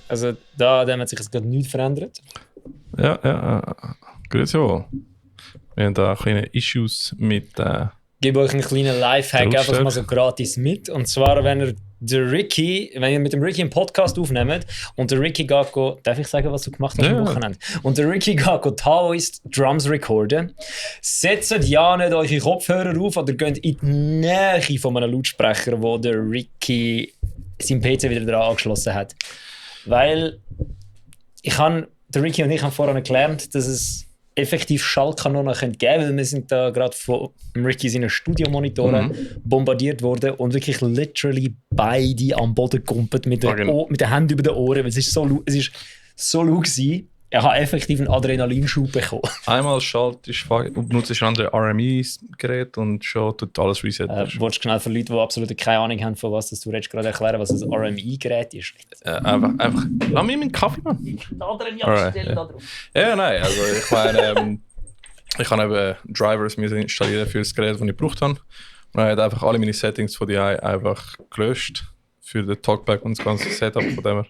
Also da hat sich jetzt gerade nichts verändert. Ja. Grüezi wohl. Wir haben da kleine Issues mit... Ich gebe euch einen kleinen Lifehack einfach mal so gratis mit. Und zwar, wenn ihr mit dem Ricky einen Podcast aufnehmt und der Ricky geht, darf ich sagen, was du gemacht hast am Wochenende? Und der Ricky geht Taoist Drums recorden. Setzt ja nicht eure Kopfhörer auf oder geht in die Nähe von einem Lautsprecher, wo der Ricky sein PC wieder dran angeschlossen hat. Weil der Ricky und ich haben vorhin gelernt, dass es effektiv Schallkanonen geben können, weil wir sind da gerade von Ricky seinen Studiomonitoren bombardiert worden und wirklich literally beide am Boden gekumpelt mit den Händen über den Ohren, weil es ist so laut gewesen. Ich habe effektiv einen Adrenalinschub bekommen. Einmal schaltest und nutzt ein anderes RMI-Gerät und schon tut alles resetten. Wolltest du schnell für Leute, die absolut keine Ahnung haben, von was du redest, gerade erklären, was ein RMI-Gerät ist? Einfach. Lass mich meinen Kaffee machen. Den anderen stellen da drauf. Ja, nein. Also ich meine, ich kann eben Drivers installieren für das Gerät, das ich gebraucht habe. Und dann habe einfach alle meine Settings von DI einfach gelöscht für den Talkback und das ganze Setup von dem her.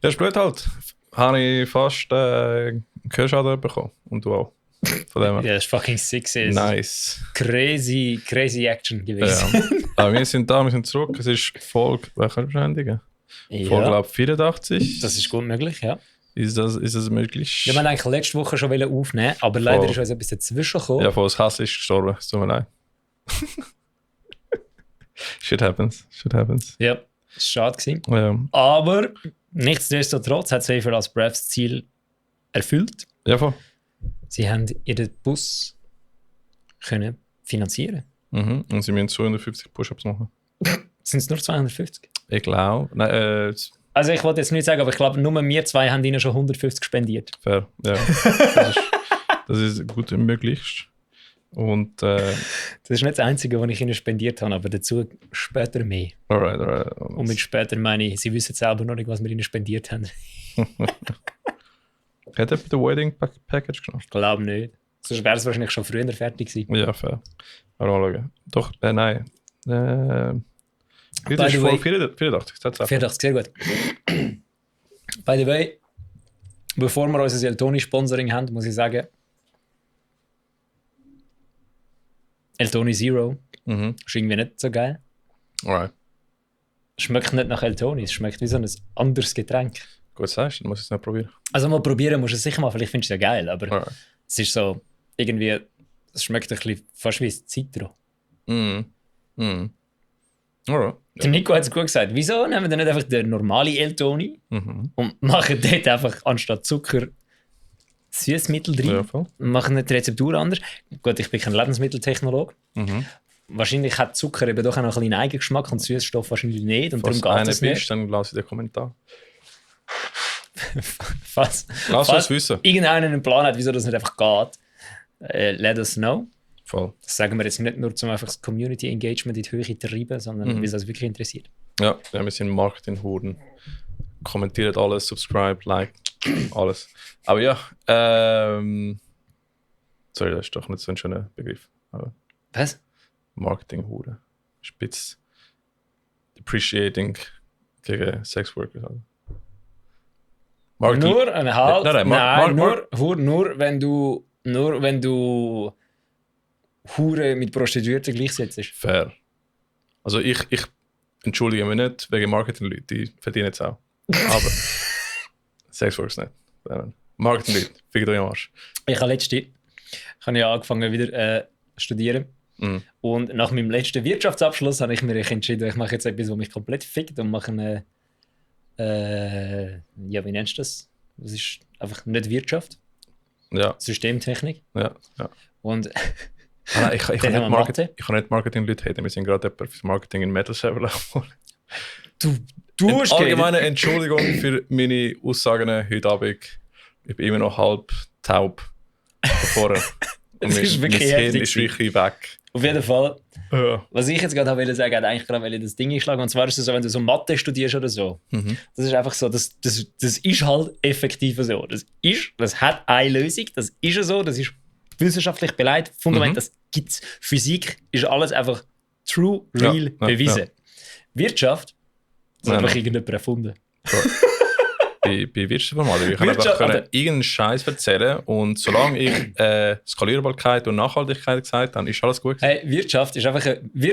Ja, ist blöd halt. Habe ich fast Gehörschaden bekommen. Und du auch. Von dem her. Ja, das ist fucking sick. Nice. Crazy Action gewesen. Ja. Aber wir sind da, wir sind zurück. Es ist Folge, welche Beschädigung? Ja. Folge, glaube 84. Das ist gut möglich, ja. Ist das möglich? Ja, wir wollten eigentlich letzte Woche schon aufnehmen, aber leider ist uns etwas dazwischen gekommen. Ja, das Hass ist gestorben. Es tut mir leid. Shit happens. Ja, das war schade gewesen. Ja. Aber nichtsdestotrotz hat Safer als Brevs Ziel erfüllt. Ja, voll. Sie haben ihren Bus können finanzieren. Und sie müssen 250 Push-Ups machen. Sind es nur 250? Ich glaube. Also ich wollte jetzt nicht sagen, aber ich glaube, nur wir zwei haben ihnen schon 150 spendiert. Fair, ja. Das ist gut möglichst. Und das ist nicht das Einzige, was ich ihnen spendiert habe, aber dazu später mehr. Alright. Und mit später meine ich, sie wissen selber noch nicht, was wir ihnen spendiert haben. Hat er den Wedding Package genommen? Ich glaube nicht. Sonst wäre es wahrscheinlich schon früher fertig gewesen. Ja, fair. Mal schauen. Doch, nein. By das ist the way, 84. 84, sehr gut. By the way, bevor wir unser Eltoni-Sponsoring haben, muss ich sagen, Eltoni Zero ist irgendwie nicht so geil. Alright. Schmeckt nicht nach Eltoni, es schmeckt wie so ein anderes Getränk. Gut, sagst du, dann muss ich es nicht probieren. Also mal probieren musst du es sicher mal, vielleicht findest du es ja geil, aber es ist so, irgendwie, es schmeckt ein bisschen fast wie ein Zitro. Alright. Der Nico hat es gut gesagt, wieso nehmen wir nicht einfach den normalen Eltoni und machen dort einfach anstatt Zucker Süßmittel drin, Ja, voll. machen nicht die Rezeptur anders. Gut, ich bin kein Lebensmitteltechnologe. Wahrscheinlich hat Zucker eben doch auch noch einen Eigengeschmack und Süßstoff wahrscheinlich nicht. Und Falls darum geht einer es bist, nicht. dann lass ich den Kommentar. Falls uns wissen. irgendeiner einen Plan hat, wieso das nicht einfach geht, let us know. Voll. Das sagen wir jetzt nicht nur, um einfach das Community Engagement in die Höhe zu treiben, sondern weil es uns wirklich interessiert. Ja, wir sind Marketing-Horden. Kommentiert alles, subscribe, like, alles. Aber ja, sorry, das ist doch nicht so ein schöner Begriff. Aber Was? Marketing-Hure. Spitz. Depreciating gegen Sexworkers. Also. Nur ein Halt. Nein, nur wenn du Hure mit Prostituierten gleichsetzt. Fair. Also ich entschuldige mich nicht wegen Marketing-Leute, die verdienen es auch. Aber Sexworkers nicht. Marketing-Leute, fickt euch am Arsch. Ich habe ja angefangen wieder studieren. Und nach meinem letzten Wirtschaftsabschluss habe ich mir entschieden, ich mache jetzt etwas, was mich komplett fickt und mache eine wie nennst du das? Das ist einfach nicht Wirtschaft. Ja. Systemtechnik. Ja. Und ich kann nicht Marketing-Leute haten. Wir sind gerade jemand für Marketing in Metal Server. Du hast allgemeine Entschuldigung für meine Aussagen heute Abend. Ich bin immer noch halb taub. Vorher. Es ist wirklich mein Hirn heftig. ist wirklich weg. Auf jeden Fall. Ja. Was ich jetzt gerade wollte sagen, hat eigentlich gerade das Ding einschlagen. Und zwar ist es so, wenn du so Mathe studierst oder so. Das ist einfach so, das ist halt effektiv so. Das hat eine Lösung, das ist so, das wissenschaftlich beleidigt, Fundament, das gibt es. Physik ist alles einfach true, real, bewiesen. Ja. Wirtschaft, das hat einfach irgendjemand erfunden. Bei Wirtschaftsinformatik. Ich kann einfach irgendeinen Scheiß erzählen und solange ich Skalierbarkeit und Nachhaltigkeit gesagt habe, ist alles gut. Hey, Wirtschaft ist einfach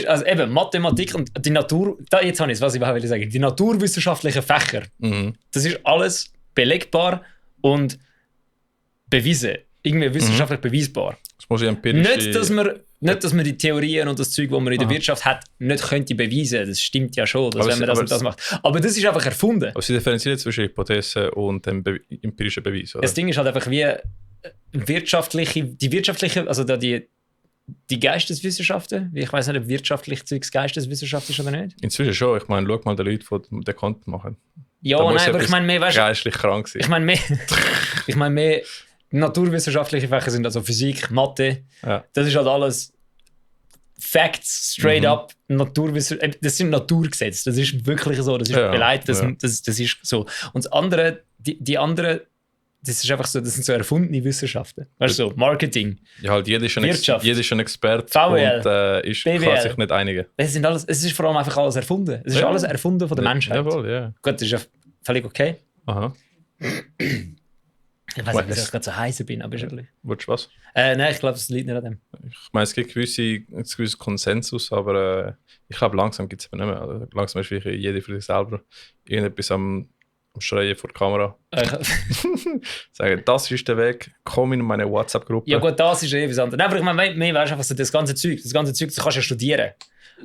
also eben Mathematik und die Natur, jetzt habe ich es, was ich überhaupt will sagen, die naturwissenschaftlichen Fächer, das ist alles belegbar und bewiesen. Irgendwie wissenschaftlich beweisbar. Das muss ich nicht, dass man die Theorien und das Zeug, das man in der Wirtschaft hat, nicht könnte beweisen. Das stimmt ja schon, dass wenn man das und das macht. Aber das ist einfach erfunden. Aber sie differenzieren zwischen Hypothese und dem empirischen Beweis, oder? Das Ding ist halt einfach wie die wirtschaftliche, also da die Geisteswissenschaften, ich weiß nicht, ob wirtschaftlich Zeugs Geisteswissenschaft ist oder nicht. Inzwischen schon. Ich meine, schau mal die Leute, die den Content machen. Ja, nein, aber ich meine mehr, weißt du, geistlich krank sein. Ich meine mehr naturwissenschaftliche Fächer sind also Physik, Mathe. Ja. Das ist halt alles Facts, straight up, das sind Naturgesetze. Das ist wirklich so, das ist beleidigt, das ist so. Und das andere, die anderen, das ist einfach so, das sind so erfundene Wissenschaften. Weißt du, so Marketing. Ja, halt jeder ist ein Experte VWL, und kann sich nicht einigen. Es ist vor allem einfach alles erfunden. Es ist alles erfunden von der Menschheit. Jawohl, ja. Gut, das ist ja völlig okay. Aha. Ich weiß nicht, wieso ich gerade so heiß bin, aber ist ehrlich. Willst du was? Nein, ich glaube, es liegt nicht an dem. Ich meine, es gibt gewissen Konsensus, aber ich glaube, langsam gibt es eben nicht mehr. Also, langsam ist wirklich jeder für sich selber irgendetwas am Schreien vor der Kamera. Sagen, das ist der Weg, komm in meine WhatsApp-Gruppe. Ja gut, das ist etwas anderes. Nein, aber ich meine, mehr weißt einfach so das ganze Zeug, das kannst du ja studieren.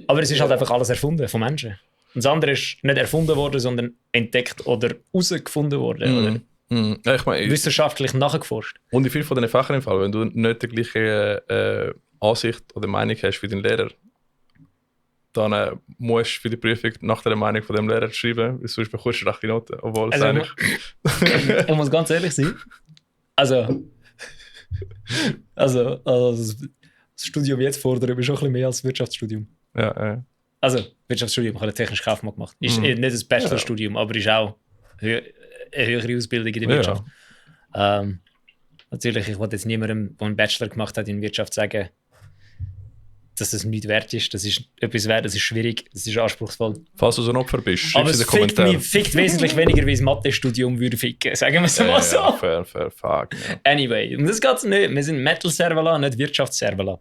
Aber es ist halt einfach alles erfunden von Menschen. Und das andere ist nicht erfunden worden, sondern entdeckt oder herausgefunden worden. Oder? Ja, ich meine, wissenschaftlich nachgeforscht. Und in vielen von diesen Fächern im Fall, wenn du nicht die gleiche Ansicht oder Meinung hast wie dein Lehrer, dann musst du für die Prüfung nach der Meinung von dem Lehrer schreiben, weil sonst bekommst du schlechte Noten. Obwohl also, eigentlich... ich muss ganz ehrlich sein. Also das Studium jetzt fordern ist schon ein bisschen mehr als das Wirtschaftsstudium. Ja. Also, Wirtschaftsstudium, ich habe technisch Kaufmann gemacht. Ist nicht das Bachelorstudium, aber ist auch eine höhere Ausbildung in der Wirtschaft. Ja. Natürlich, ich wollte jetzt niemandem, der einen Bachelor gemacht hat in Wirtschaft, sagen, dass das nichts wert ist. Das ist etwas wert, das ist schwierig, das ist anspruchsvoll. Falls du so ein Opfer bist, schreib es in den Kommentaren. Es fickt wesentlich weniger, wie das Mathe-Studium würde ficken. Sagen wir es mal so. Fair, fuck. Ja. Anyway, und das geht es nicht. Wir sind Metal-Servala, nicht Wirtschafts-Servala.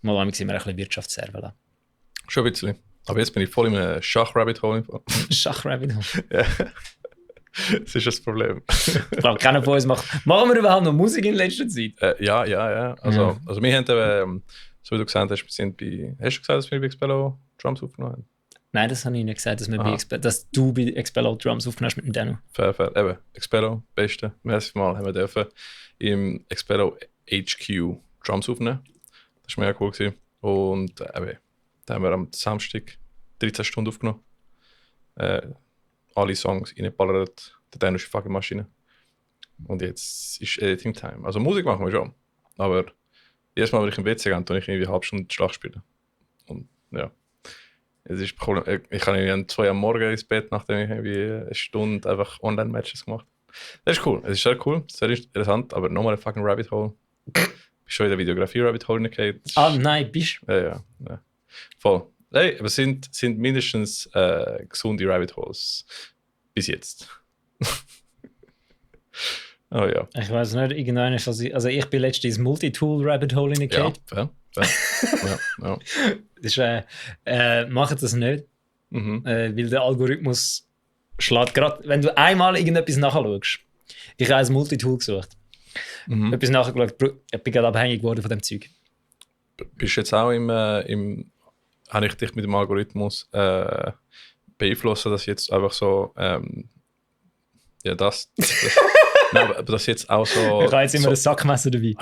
Mal sind wir ein bisschen Wirtschafts-Servala. Schon ein bisschen. Aber jetzt bin ich voll in einem Schach-Rabbit-Hole. Schach-Rabbit-Hole? Ja. Das ist das Problem. Ich glaube, keiner von uns macht. Machen wir überhaupt noch Musik in letzter Zeit? Ja. Also wir haben, so wie du gesagt hast, wir sind bei. Hast du gesagt, dass wir bei Expello Drums aufgenommen haben? Nein, das habe ich nicht gesagt, dass du bei Expello Drums aufgenommen hast mit dem Dano. Fair. Eben, Expello, beste. Merci mal, haben wir dürfen im Expello HQ Drums aufnehmen. Das war mega cool gewesen. Und da haben wir am Samstag 13 Stunden aufgenommen. Alle Songs reingeballert, der Dano ist eine fucking Maschine. Und jetzt ist Editing Time. Also Musik machen wir schon. Aber jedes Mal, wenn ich im WC gehe, tue ich irgendwie eine halbe Stunde Schlag spielen. Und ja. Es ist Problem. Ich kann irgendwie um 2 Uhr am Morgen ins Bett, nachdem ich irgendwie eine Stunde einfach Online-Matches gemacht habe. Das ist cool. Es ist sehr cool, sehr interessant, aber nochmal ein fucking Rabbit Hole. Bist schon in der Videografie-Rabbit Hole nicht. Nein, bist du? Ja. Voll. Hey, aber es sind mindestens gesunde Rabbit Holes. Bis jetzt. Oh ja. Ich weiß nicht, irgendwann ist ich bin letztens ins Multitool-Rabbit Hole reingekehrt. Ja. Das ist, macht das nicht. Weil der Algorithmus schlägt gerade, wenn du einmal irgendetwas nachschaust. Ich habe ein Multitool gesucht. Etwas nachgeschaut, ich bin gerade abhängig geworden von dem Zeug. Bist du jetzt auch habe ich dich mit dem Algorithmus beeinflussen, dass jetzt einfach so das nein, aber das jetzt auch so ich habe jetzt immer ein Sackmesser dabei.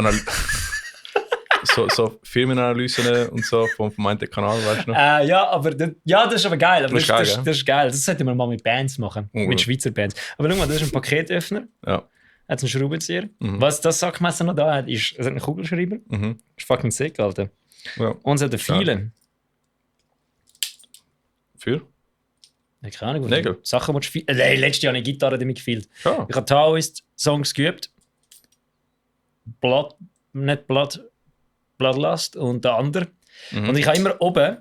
so Firmenanalysen und so vom einen Kanal, weißt du noch? Ja, aber das ist aber geil. Aber das ist geil. Das sollten wir mal mit Bands machen, mit Schweizer Bands. Aber schau mal, das ist ein Paketöffner. Ja. Hat einen Schraubenzieher. Was das Sackmesser noch da hat, ist, es hat einen Kugelschreiber. Das ist fucking sick, Alter. Ja. Und es hat eine Fiele. Für? Keine Ahnung. Nägel? Sachen, die du letztes Jahr eine Gitarre damit gefühlt. Ja. Ich habe Taoist-Songs geübt. Bloodlust und der andere. Und ich habe immer oben,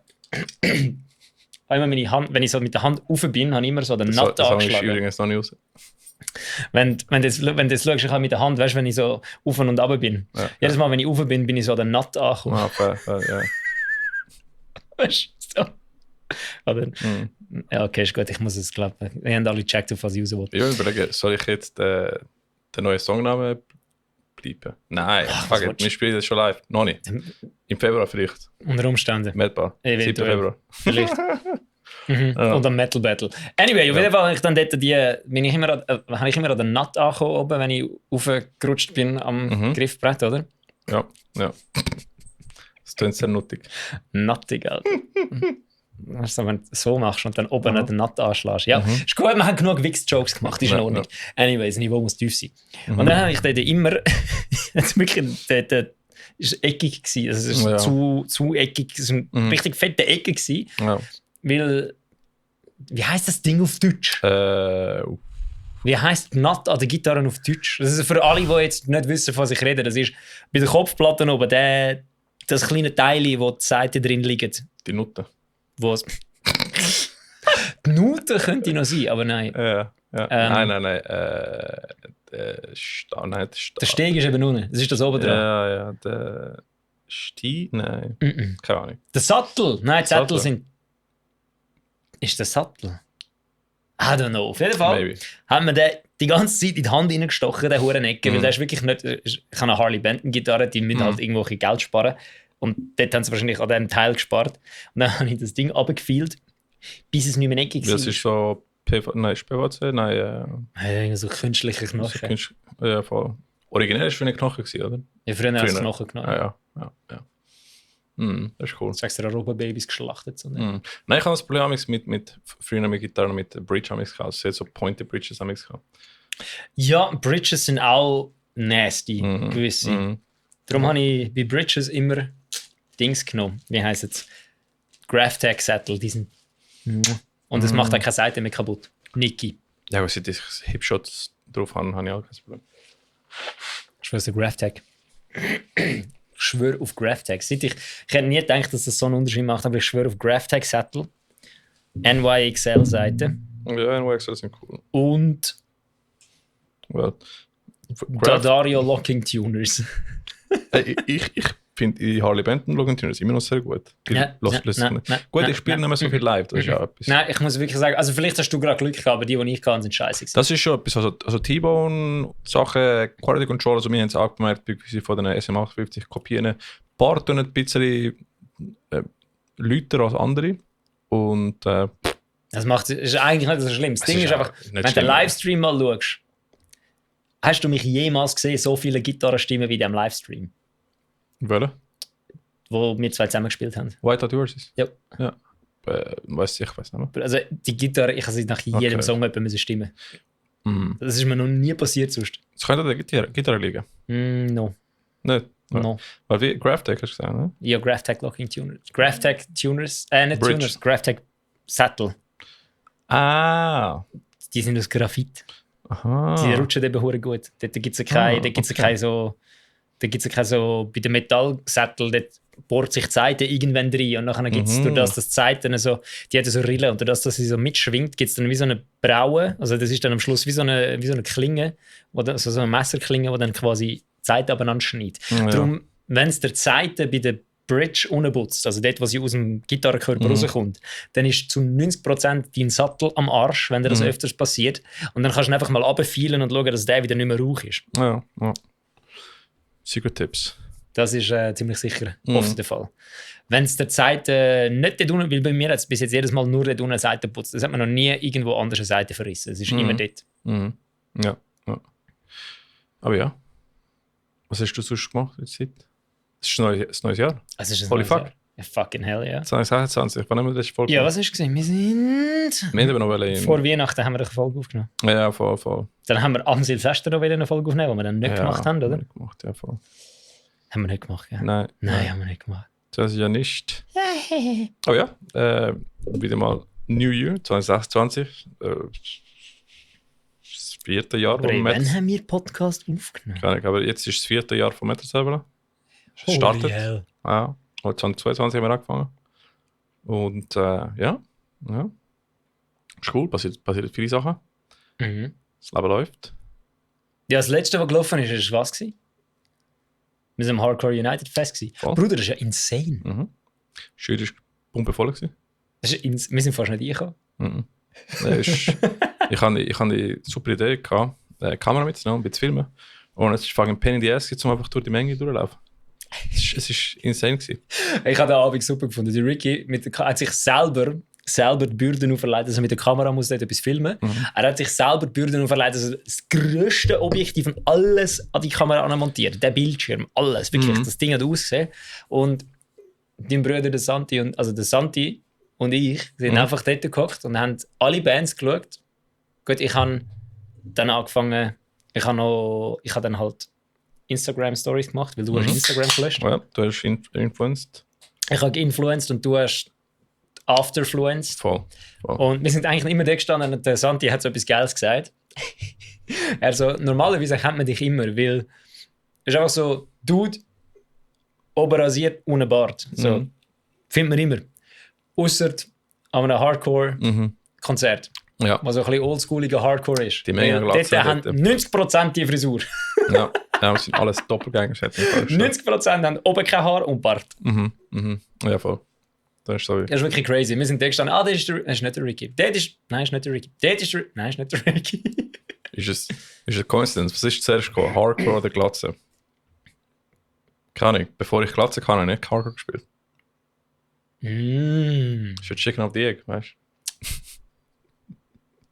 einmal meine Hand, wenn ich so mit der Hand rauf bin, habe ich immer so den Natt angeschlagen. Das übrigens noch nicht raus. Wenn du das schaust, ich habe mit der Hand, weißt du, wenn ich so auf und runter bin. Ja, jedes Mal, wenn ich rauf bin, bin ich so den Natt angekommen. Ah, fair, ja. Weißt du, so. Oder, ja, okay, ist gut, ich muss es glauben. Wir haben alle gecheckt, auf was ich raus wollte. Ich überlege, soll ich jetzt den neuen Songnamen bleiben? Nein, wir spielen das schon live. Noch nicht. Im Februar vielleicht. Unter Umständen. Metal. 7. Februar. Vielleicht. Und am Metal Battle. Anyway, auf jeden Fall habe ich dann dort habe ich immer an den Natt angekommen, oben, wenn ich aufgerutscht bin am Griffbrett, oder? Ja. Das klingt sehr nuttig. Nattig, Alter. Also, wenn du so machst und dann oben an den Natt anschlägst. Ja, ist gut, wir haben genug Wix-Jokes gemacht, ist in Ordnung. Anyway, das Niveau muss tief sein. Und dann habe ich dort immer, das ist eckig gewesen, also es ist zu eckig, es war eine richtig fette Ecke gewesen, weil, wie heisst das Ding auf Deutsch? Wie heisst Natt an der Gitarre auf Deutsch? Das ist für alle, die jetzt nicht wissen, von was ich rede, das ist bei der Kopfplatte oben, das kleine Teil, wo die Seiten drin liegen. Die Nutte. Die Nutte könnte noch sein, aber nein. Ja. Nein. Der Steg ist eben unten. Das ist das oben dran. Ja. Der Stieg? Nein. Keine Ahnung. Der Sattel? Nein, die Sattel sind. Ist der Sattel? I don't know. Auf jeden Fall haben wir den die ganze Zeit in die Hand reingestochen, den Hurenecke, weil der ist wirklich nicht. Ich habe eine Harley Benton Gitarre, die müssen halt irgendwo Geld sparen. Und dort haben sie wahrscheinlich an diesem Teil gespart. Und dann habe ich das Ding runtergefeilt, bis es nicht mehr eckig war. Das ist so PVC? Nein. So künstliche Knochen. Ja, voll. Originell war es für eine Knochen, oder? Ja, früher hast du Knochen genommen. Ja. Das ist cool. Du sagst, der Robbenbabys geschlachtet. So Nein, ich habe das Problem mit früher mit Gitarren, mit Bridge gehabt. Es hat so Pointed Bridges gehabt. Ja, Bridges sind auch nasty, gewisse. Darum habe ich bei Bridges immer Dings genommen. Wie heisst es? Graphtag-Sättel. Die sind. Und es macht auch keine Seite mehr kaputt. Niki. Ja, aber seit ich Hipshots drauf habe, habe ich auch kein Problem. Ich schwöre, Graphtag. Ich schwöre auf Graphtag. Ich hätte nie gedacht, dass das so einen Unterschied macht, aber ich schwöre auf Graphtag-Sättel. NYXL-Seite. Ja, NYXL sind cool. Und. D'Addario Locking Tuners. Ich finde die Harley Benton Locking Tuners immer noch sehr gut. Ich spiele nicht mehr so viel live, das ist auch etwas. Nein, ich muss wirklich sagen, also vielleicht hast du gerade Glück gehabt, aber die ich kann, sind scheiße. Das ist schon etwas, also T-Bone-Sachen, Quality Control, also wir haben es auch gemerkt, wie sie von den SM58 Kopien, ein paar tun ein bisschen lauter als andere und das ist eigentlich nicht so schlimm. Das Ding ist einfach, wenn du den Livestream mal schaust, hast du mich jemals gesehen, so viele Gitarrenstimmen wie in diesem Livestream? Welche? Wo wir zwei zusammen gespielt haben. White Hot Horses? Ja. Ich weiß nicht mehr. Also die Gitarre, ich habe sie nach jedem Song stimmen. Das ist mir noch nie passiert sonst. Das könnte an der Gitarre liegen? No. Nicht? No. Weil wie Graphtag hast du gesagt, ne? Ja, Graphtag Locking Tuners. Graphtag Tuners, nicht Bridge. Tuners, Graphtag Sattel. Die sind aus Graphit. Aha. Die rutschen eben hure gut. Dort gibt es keine so bei den Metallsätteln, dort bohrt sich die Seite irgendwann rein und dann gibt es durch das die Seiten so, die hat so Rillen und durch das, dass sie so mitschwingt, gibt es dann wie so eine Braue, also das ist dann am Schluss wie so eine Klinge, also so eine Messerklinge, die dann quasi die Seite abeinander schneidet. Ja. Darum, wenn es der Seite bei der Bridge unputzt, also dort, was sie aus dem Gitarrenkörper rauskommt, dann ist zu 90% dein Sattel am Arsch, wenn dir das öfters passiert. Und dann kannst du einfach mal runterfeilen und schauen, dass der wieder nicht mehr rauch ist. Ja. Secret Tipps. Das ist ziemlich sicher oft der Fall. Wenn es der Seite nicht dort unten, weil bei mir hat es bis jetzt jedes Mal nur dort unten eine Seite geputzt. Das hat man noch nie irgendwo anders eine Seite verrissen. Es ist immer dort. Ja. Aber ja. Was hast du sonst gemacht in der Zeit? Es ist ein neues Jahr. Es ist ein Holy neues fuck. Jahr. Ja, fucking hell, ja. 2026, wann haben wir das Folge? Ja, was hast du gesehen? Wir haben noch vor Weihnachten haben wir eine Folge aufgenommen. Ja, voll. Dann haben wir am Silvester noch eine Folge aufgenommen, die wir dann nicht gemacht haben, oder? Gemacht, ja, voll. Haben wir nicht gemacht, ja? Nein, haben wir nicht gemacht. Das ist ja nicht. Oh ja, wieder mal New Year 2026. 4. Jahr. Wann haben wir Podcast aufgenommen? Keine Ahnung, aber jetzt ist das 4. Jahr vom Meta-Server. Startet. Ja, 2022 haben wir angefangen. Und ja. Ist cool, passiert viele Sachen. Mhm. Das Leben läuft. Ja, das letzte, was gelaufen ist, war was gewesen? Wir sind am Hardcore United Fest gewesen. Oh. Bruder, das ist ja insane. Mhm. Schön war pumpevoll gewesen. Wir sind fast nicht reingekommen. Mhm. Ich hatte die super Idee gehabt, eine Kamera mitzunehmen und zu filmen. Und es ist fucking Pain in the Ass, um einfach durch die Menge durchlaufen. Es war insane gewesen. Ich habe den Abend super gefunden. Der Ricky hat sich selber die Bürden auferlegt, dass er mit der Kamera muss dort etwas filmen. Er hat sich selber die Bürden auferlegt, dass er das grösste Objektiv und alles an die Kamera montiert. Der Bildschirm, alles. Wirklich, das Ding hat ausgesehen. Und dein Bruder, der Santi und ich sind einfach dort gekocht und haben alle Bands geschaut. Gut, ich habe dann angefangen, ich habe dann halt Instagram-Stories gemacht, weil du hast Instagram gelöscht. Ja, du hast influenced. Ich habe geinfluenced und du hast afterfluenced. Voll. Und wir sind eigentlich immer da gestanden und der Santi hat so etwas Geiles gesagt. Er so, normalerweise kennt man dich immer, weil es ist einfach so, Dude, oberrasiert, ohne Bart. So, findet man immer. Ausser an einem Hardcore-Konzert. Ja. Was so ein bisschen oldschooliger Hardcore ist. Die Menge dort haben 90% die Frisur. Ja, das sind alles Doppelgänger. 90% haben oben kein Haar und Bart. Ja, voll. Das ist so. Das ist wirklich crazy. Wir sind da gestanden, das ist nicht der Ricky. Nein, ist nicht der Ricky. Nein, ist nicht der Ricky. Ist es eine Coincidence? Was ist zuerst gekommen? Hardcore oder Glatze? Keine Ahnung. Bevor ich Glatze kann, habe ich nicht Hardcore gespielt. Ist ja Chicken of the Egg, weißt du?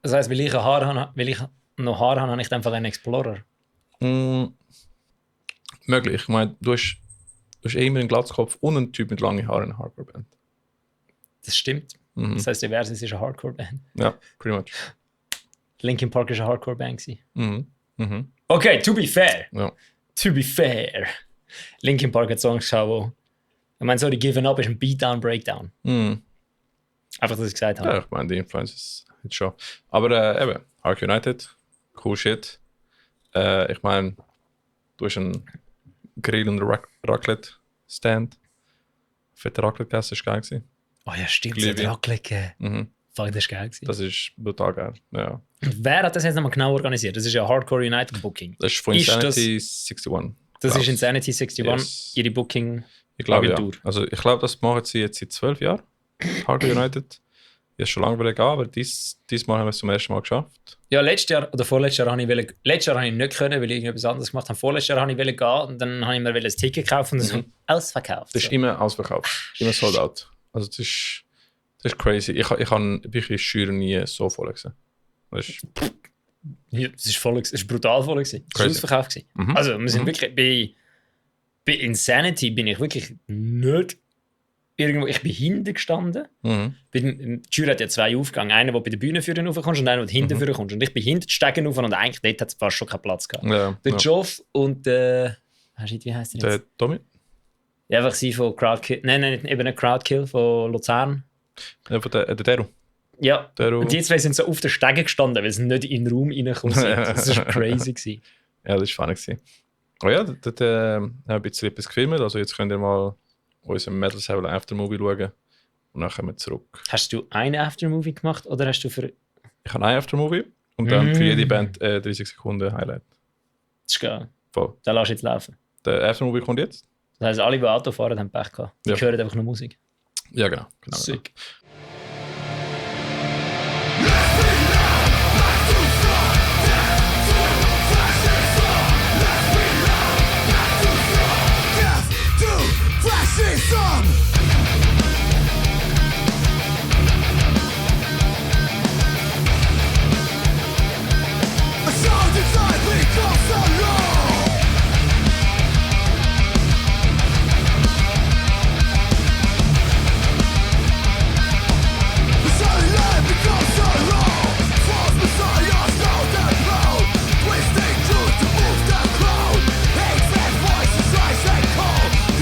Das heisst, weil ich noch Haar habe, habe ich einfach einen Explorer. Möglich. Ich meine, du hast immer einen Glatzkopf und einen Typ mit langen Haaren in einer Hardcore-Band. Das stimmt. Das heisst, Versus ist eine Hardcore-Band. Ja, pretty much. Linkin Park ist eine Hardcore-Band. Okay, to be fair. Ja. To be fair. Linkin Park hat Songs gehabt, wo... Ich meine, so die Given Up ist ein Beatdown, Breakdown. Einfach, dass ich gesagt habe. Ja, ich meine, die Influences jetzt schon. Aber eben, Hardcore United, cool shit. Ich meine, du hast einen Grill und Raclette-Stand. Fette Raclette gegessen, das war geil gewesen. Oh ja, stimmt, es hat Raclette gegeben. Fuck, das war geil gewesen. Das ist brutal geil, ja. Und wer hat das jetzt nochmal genau organisiert? Das ist ja Hardcore United Booking. Das ist von Insanity 61. Das ist Insanity 61, yes. Ihre Booking. Ich glaube, ja. Also ich glaube, das machen sie jetzt seit 12 Jahren. Hardcore United. Ich habe schon lange überlegt, aber diesmal haben wir es zum ersten Mal geschafft. Ja, letztes Jahr oder vorletztes Jahr habe ich nicht können, weil ich irgendetwas anderes gemacht habe. Vorletztes Jahr wollte ich gehen und dann habe ich mir ein Ticket gekauft und das ist ausverkauft. Das ist immer ausverkauft. Immer sold out. Also das ist crazy. Ich habe wirklich Schüre nie so voll gesehen. Das ist voll, es ist brutal voll gewesen. Es war ausverkauft gewesen. Also wir sind wirklich bei Insanity bin ich wirklich nicht irgendwo. Ich bin hinten gestanden. Die Jury hat ja 2 Aufgänge. Einer, der bei der Bühne führen raufkommst und einer, der hinten führen kommst. Und ich bin hinten die Stegen rauf und eigentlich dort hat es fast schon keinen Platz gehabt. Ja, der Joff und wie heisst der jetzt? Der Tommy? Ja, einfach sie von Crowdkill. Nein, eben nicht Crowdkill, von Luzern. Ja, von der Deru. Ja, und die 2 sind so auf der Stege gestanden, weil sie nicht in den Raum reingekommen sind. Das war crazy gewesen. Ja, das war funny. Oh ja, dort haben wir ein bisschen etwas gefilmt. Also jetzt könnt ihr mal unseren Metal Seven Aftermovie schauen. Und dann kommen wir zurück. Hast du einen Aftermovie gemacht oder hast du für... Ich habe einen Aftermovie und dann für jede Band 30 Sekunden Highlight. Das ist geil. Voll. Den lass du jetzt laufen. Der Aftermovie kommt jetzt. Das heisst, alle, die Auto fahren, haben Pech gehabt. Die hören einfach nur Musik. Ja, genau. Sick.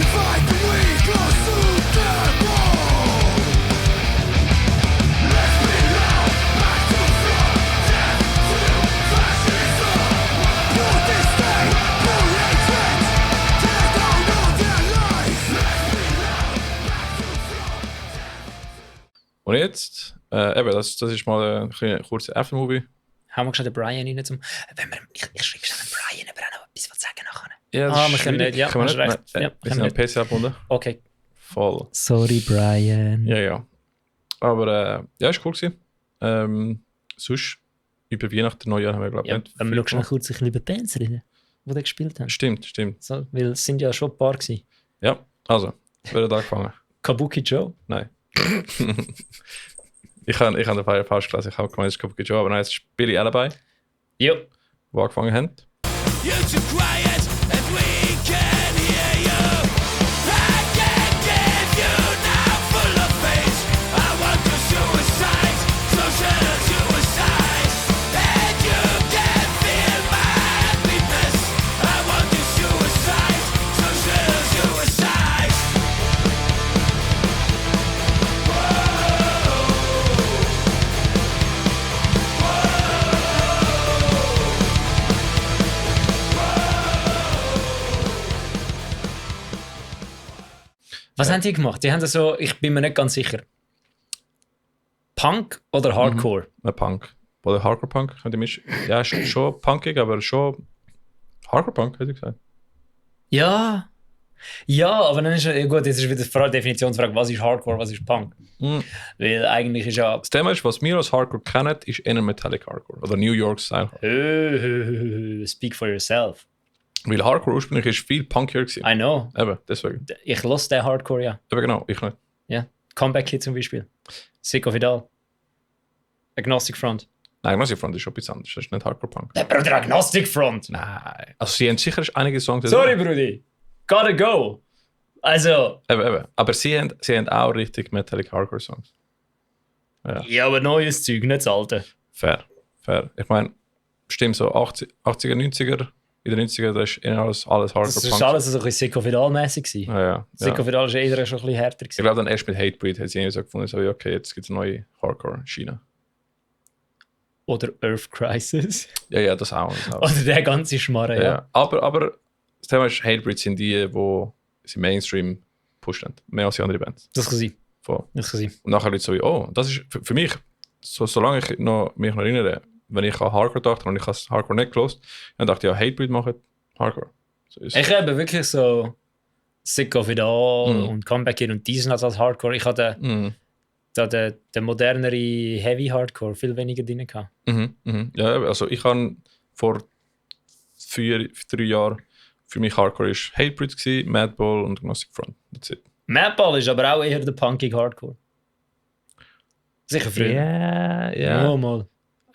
Divide the weak, go soon. Und jetzt, das ist mal ein kurzer Aftermovie. Haben wir schon den Brian rein zum... Ich schreibe schon den Brian, aber auch noch etwas sagen nachher. Ja, wir können nicht, ja. Können wir nicht? Ja, wir sind am PC abgebunden. Okay. Voll. Sorry, Brian. Ja. Aber ist cool gewesen. Sonst, über Weihnachten, Neujahr haben wir, glaube ich, nicht. Wenn wir schon kurz ein bisschen über die Bands reden, die da gespielt haben. Stimmt. So, weil es sind ja schon ein paar gewesen. Ja, also, wer hat angefangen? Kabuki Joe? Nein. ich habe den Fall falsch gelesen. Ich habe gemeint, es ist Kabuki Joe, aber nein, es ist Billy Alibi. Ja. Wo angefangen haben. You too quiet and we can hear you. I can't give you now full of face. I want to suicide, social suicide. And you can feel my happiness. I want to suicide, social suicide. Was haben die gemacht? Die haben das so, ich bin mir nicht ganz sicher. Punk oder Hardcore? Punk. Oder Hardcore-Punk. Ja, schon punkig, aber schon Hardcore-Punk, hätte ich gesagt. Ja, aber dann ist ja gut, jetzt ist wieder die Definitionsfrage, was ist Hardcore, was ist Punk? Weil eigentlich ist ja... Das Thema ist, was wir als Hardcore kennen, ist eher Metallic Hardcore oder New York Style. Speak for yourself. Weil Hardcore ursprünglich ist viel punkier gewesen. I know. Eben, deswegen. Ich los den Hardcore, ja. Eben genau, ich nicht. Ja. Comeback Kid zum Beispiel. Sicko Vidal. Agnostic Front. Nein, Agnostic Front ist schon etwas anderes. Das ist nicht Hardcore-Punk. Der Bruder Agnostic Front. Nein. Also sie haben sicher einige Songs... Sorry, Brudi. Gotta go. Also... Eben. Aber sie haben auch richtig Metallic Hardcore-Songs. Ja, aber neues Zeug, nicht das alte. Fair. Ich meine, stimmt so, 80er, 90er, in den 90er, das ist alles Hardcore-Punk. Das war alles so ein bisschen Sicko Vidal-mäßig gewesen. Ja. Sicko Vidal ist eher schon ein bisschen härter Ich gewesen. glaube, dann erst mit Hatebreed hat sie irgendwie so gefunden, so, okay, jetzt gibt es eine neue Hardcore-Schiene. Oder Earth Crisis. Ja, das auch. Oder der ganze Schmarre, ja. Aber das Thema ist, Hatebreed sind die sie Mainstream pushen. Mehr als die anderen Bands. Das kann sein. Voll. Das kann sein. Und nachher Leute so wie, oh, das ist für mich, solange ich mich noch erinnere, wenn ich an Hardcore dachte und ich habe Hardcore nicht gelost, dann dachte ich, ja, Hatebreed machen Hardcore. So ist Ich habe wirklich so Sicko Vidal und Comeback Kid und diesen als Hardcore. Ich hatte den modernere Heavy Hardcore viel weniger drin gehabt. Ja, also ich habe vor 3 Jahren für mich Hardcore ist Hatebreed gewesen, Madball und Agnostic Front. That's it. Madball ist aber auch eher der punkig Hardcore. Sicher früher. Ja. Oh, mal.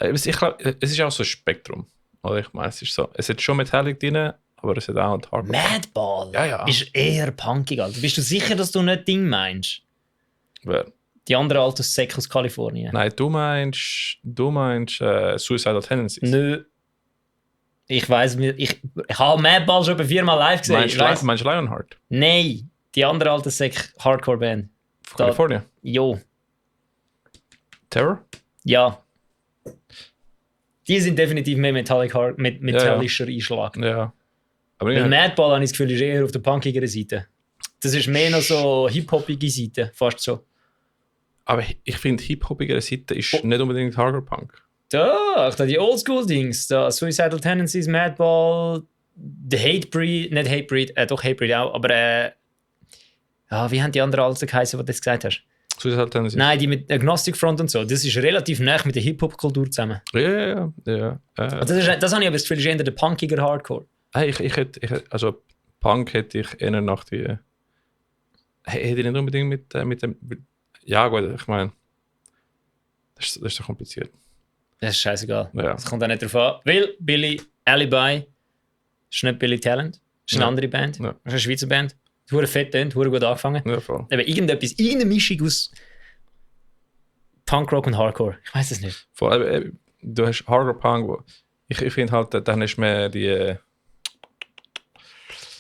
Ich glaube, es ist auch so ein Spektrum. Oder ich meine, es hat schon Metallic drin, aber es hat auch Hardcore. Madball Ja. ist eher punkig, Alter. Bist du sicher, dass du nicht Ding meinst? Wer? Die andere alte Säcke aus Kalifornien. Nein, du meinst Suicidal Tendencies. Nö. Ich weiss, ich habe Madball schon 4-mal live gesehen. Meinst du Lionheart? Nein, die andere alte Säcke Hardcore-Band. Von Kalifornien? Jo. Terror? Ja. Die sind definitiv mehr metallischer Einschlag. Ja. Aber Weil Madball, habe ich das Gefühl, ist eher auf der punkigeren Seite. Das ist mehr noch so hip-hopige Seite, fast so. Aber ich finde, hip-hopigere Seite ist nicht unbedingt Hardcore-Punk. Doch, die Oldschool-Dings, da Suicidal Tendencies, Madball, The Hatebreed, nicht Hatebreed, doch Hatebreed auch, aber wie haben die anderen Alten geheißen, die du jetzt gesagt hast? Suicidal Tendencies? Nein, die mit Agnostic Front und so, das ist relativ nah mit der Hip-Hop-Kultur zusammen. Ja. Das habe ich aber das Gefühl, ist eher der punkiger Hardcore. Ich hätte, also Punk hätte ich eher nach die... Hätte ich nicht unbedingt mit dem... Ja gut, ich meine, das ist so kompliziert. Das ist scheißegal. Ja. Das kommt auch nicht drauf an. Weil Billy Alibi ist nicht Billy Talent. Das ist eine andere Band. Ja. Das ist eine Schweizer Band. Hure fett, hure gut angefangen. Ja, voll. Aber irgendeine Mischung aus Punkrock und Hardcore. Ich weiß es nicht. Voll. Du hast Hardcore-Punk, ich finde halt, dann ist mehr die...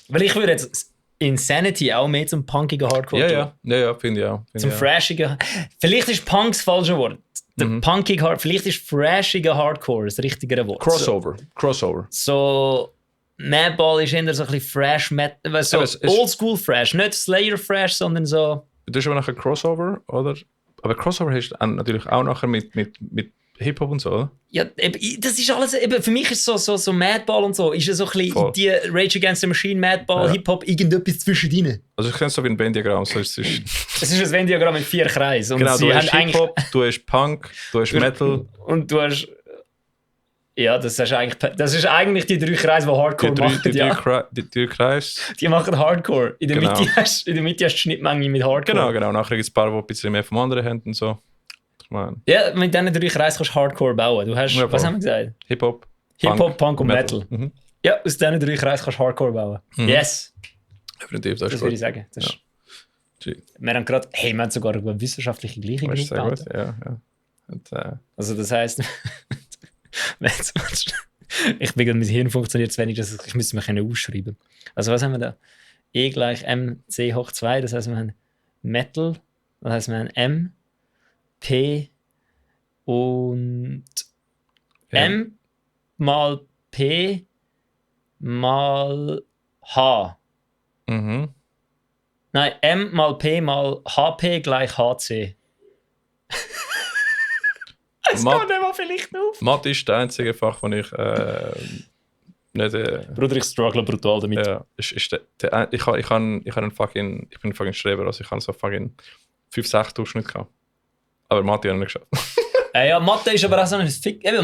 Weil ich würde jetzt Insanity auch mehr zum punkigen Hardcore tun. Ja, finde ich auch. Zum thrashigen. Vielleicht ist Punk das falsche Wort. Der punkig Hardcore. Vielleicht ist thrashiger Hardcore das richtigere Wort. Crossover. So Madball ist eher so ein bisschen Thrash Metal, so Oldschool Thrash, nicht Slayer Thrash, sondern so. Das ist aber nachher Crossover, oder? Aber Crossover hast du natürlich auch nachher mit Hip-Hop und so, oder? Ja, eben, das ist alles, eben, für mich ist so Madball und so, ist ja so ein bisschen Voll. die Rage Against the Machine, Madball, Ja. Hip-Hop, irgendetwas zwischendrin. Also ich kenne es so wie ein Venn-Diagramm. So ist es Es ist ein Venn-Diagramm mit 4 Kreisen. Und genau, sie du haben hast eigentlich... Hip-Hop, du hast Punk, du hast Metal. Und du hast... Ja, das ist eigentlich die 3 Kreise, die Hardcore machen. Die drei Kreise. Die machen Hardcore. In der Genau. Mitte hast du die Schnittmenge mit Hardcore. Genau. Nachher gibt es ein paar, die ein bisschen mehr vom anderen haben und so. Ich meine, Ja, mit diesen 3 Kreisen kannst du Hardcore bauen. Du hast, Ja, was voll. haben wir gesagt? Hip-Hop, Hip-Hop, Punk und Metal. Mhm. Ja, aus diesen 3 Kreisen kannst du Hardcore bauen. Yes, Definitiv, das das ist würde ich gut. sagen. Das ist, Gee, wir haben gerade, wir haben sogar eine wissenschaftliche Gleichung das ist sehr gut, aufgebaut. ja. Und, Also das heisst, ich bin gerade, mein Hirn funktioniert zu wenig, ich müsste mir ausschreiben. Also was haben wir da? E gleich MC hoch 2, das heisst wir haben Metal, das heisst wir haben M, P und M mal P mal H. mhm. Nein, M mal P mal HP gleich HC. Es Ma- geht nicht mal vielleicht auf. Mathe ist das einzige Fach, wo ich nicht... Bruder, ich struggle brutal damit. ja, ist ich bin ein fucking Streber, also ich habe so fucking 5-6 Durchschnitt gehabt. Aber Mathe habe ich nicht geschafft. Ja, Mathe ist aber auch so ein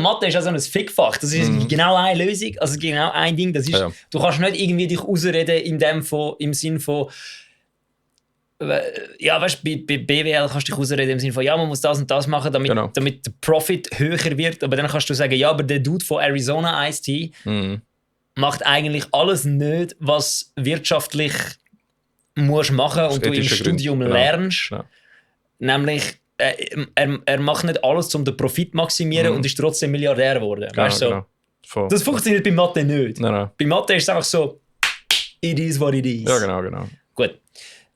Mathe ist auch so ein Fickfach. Das ist genau eine Lösung, also genau ein Ding. Das ist, Ja. Du kannst nicht irgendwie dich ausreden im Sinn von ja, weißt du, bei BWL kannst du dich ausreden im Sinne von, ja, man muss das und das machen, damit der Profit höher wird. Aber dann kannst du sagen, ja, aber der Dude von Arizona Ice-T macht eigentlich alles nicht, was wirtschaftlich musst machen und du im Studium lernst. Genau. Nämlich, er macht nicht alles, um den Profit zu maximieren und ist trotzdem Milliardär geworden. Weißt du, so? Voll. Das funktioniert bei Mathe nicht. Nein. Bei Mathe ist es einfach so, it is what it is. Ja, genau. Gut.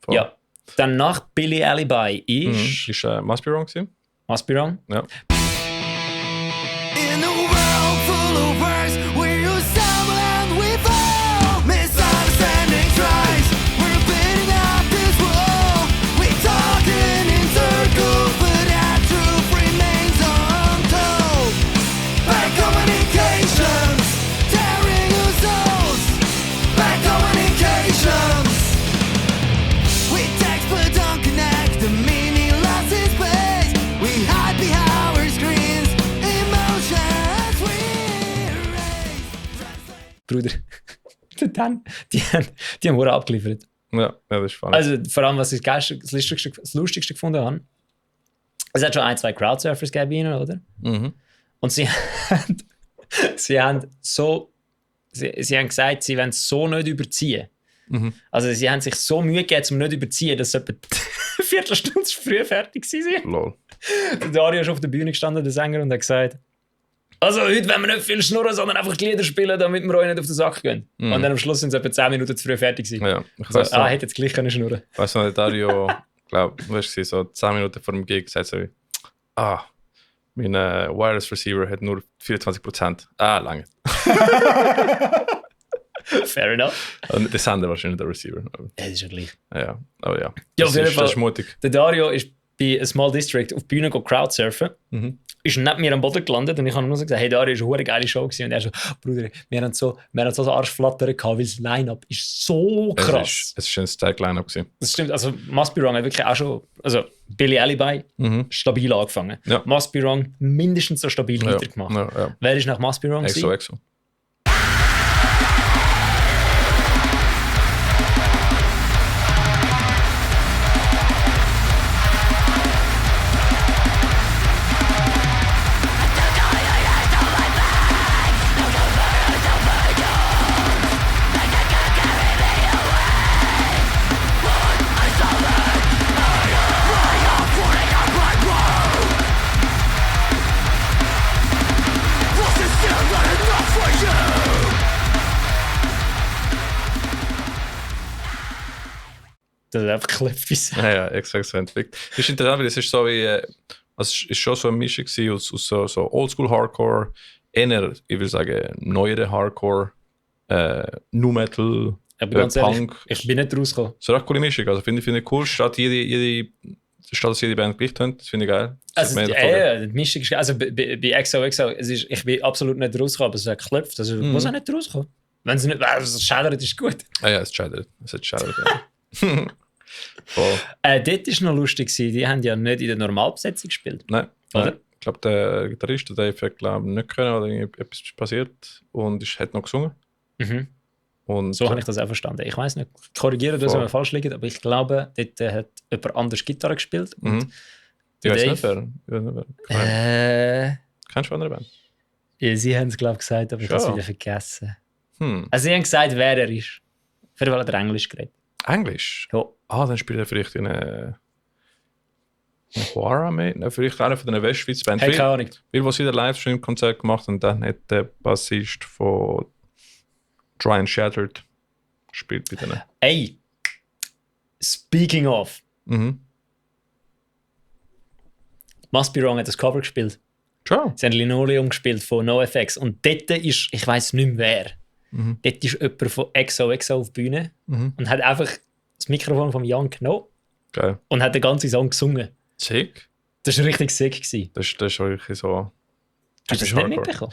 Voll. Ja. Dann nach Billy Alibi ist... Ist Must Be Wrong gewesen? Must Be Wrong? Ja. In a world full of words, where you stumble and we fall, misunderstandings rise. We're building up this wall. We talking in circles, but our truth remains untold. Bad communications, tearing our souls. Bad communications. We text but don't connect. The meaning lost its place. We hide behind our screens. Emotions we erase. Bruder. die haben Hure abgeliefert. Ja, das ist spannend. Also vor allem, was ich das Lustigste gefunden habe, es hat schon 1-2 Crowdsurfers gegeben bei ihnen, oder? Und sie haben gesagt, sie wollen es so nicht überziehen. Also sie haben sich so Mühe gegeben, um nicht überziehen, dass sie etwa eine Viertelstunde zu früh fertig waren. Lol. Der Dario ist auf der Bühne gestanden, der Sänger, und hat gesagt, also heute wollen wir nicht viel schnurren, sondern einfach die Lieder spielen, damit wir euch nicht auf den Sack gehen. Und dann am Schluss sind sie etwa 10 Minuten zu früh fertig gewesen. Ja, ich So, weiß noch, hätte jetzt gleich können schnurren. weißt du noch, der Dario, glaube ich, so 10 Minuten vor dem Gig gesagt so, mein Wireless Receiver hat nur 24%. Lange. Fair enough. Und der Sender wahrscheinlich der Receiver. Das ist ja gleich. Ja, aber ja. Ja, auf jeden Fall. Das ist mutig. Der Dario ist bei A Small District auf die Bühne Crowdsurfen. Ist neben mir am Boden gelandet und ich habe nur so gesagt, hey Dario, das war eine geile Show gewesen. Und er so, Bruder, wir haben so Arschflattern gehabt, weil das Line-Up ist so krass. Es ist ein Stack-Line-Up gewesen. Das stimmt, also Must Be Wrong hat wirklich auch schon, also Billy Alibi, stabil angefangen. Ja. Must Be Wrong mindestens so stabil Ja, weitergemacht. ja. Wer ist nach Must Be Wrong gewesen? Exo. Das ist einfach etwas. Ja, exakt. Das ist interessant, weil es ist so wie, also es ist schon so eine Mischung gewesen aus so Oldschool Hardcore, eher, ich würde sagen, neuere Hardcore, Nu Metal, Aber ganz ehrlich, Punk. ich bin nicht rausgekommen. So eine coole Mischung, also finde ich cool, statt jede statt dass jede Band gleich tönt, das finde ich geil. Also, die Mischung ist, also bei XOXO, ich bin absolut nicht rausgekommen, aber es hat geklopft, also muss auch nicht rauskommen. Wenn es nicht, es schädert, ist gut. Ja, es schädert, ja. Voll. Dort war noch lustig, die haben ja nicht in der Normalbesetzung gespielt. Nein, oder? Ich glaube, der Gitarrist, der Dave, hat nicht können oder etwas ist passiert und hat noch gesungen. Mhm. Und, so habe ich das auch verstanden. Ich weiß nicht, korrigiere das, wenn wir falsch liegen, aber ich glaube, dort hat jemand anders Gitarre gespielt. Und ich weiß nicht, wer. Kennst du andere Band? Ja, sie haben es, glaube ich, gesagt, aber ich habe es wieder vergessen. Also sie haben gesagt, wer er ist. Für den hat er Englisch geredet. Englisch? Ja. Dann spielt er vielleicht in eine Quara mit? Vielleicht einer von den Westschweiz-Bands. Hey, keine Ahnung. Weil was sie ein Livestream-Konzert gemacht und dann hat der Bassist von Dry and Shattered gespielt bei denen. Ey, speaking of. Must Be Wrong hat das Cover gespielt. Schon? Sie haben Linoleum gespielt von NoFX und dort ist, ich weiss nicht mehr wer, dort ist jemand von XOXO auf der Bühne und hat einfach das Mikrofon von Jan genommen und hat den ganzen Song gesungen. Sick? Das war richtig sick. Das ist wirklich so... Hast du das nicht mitbekommen?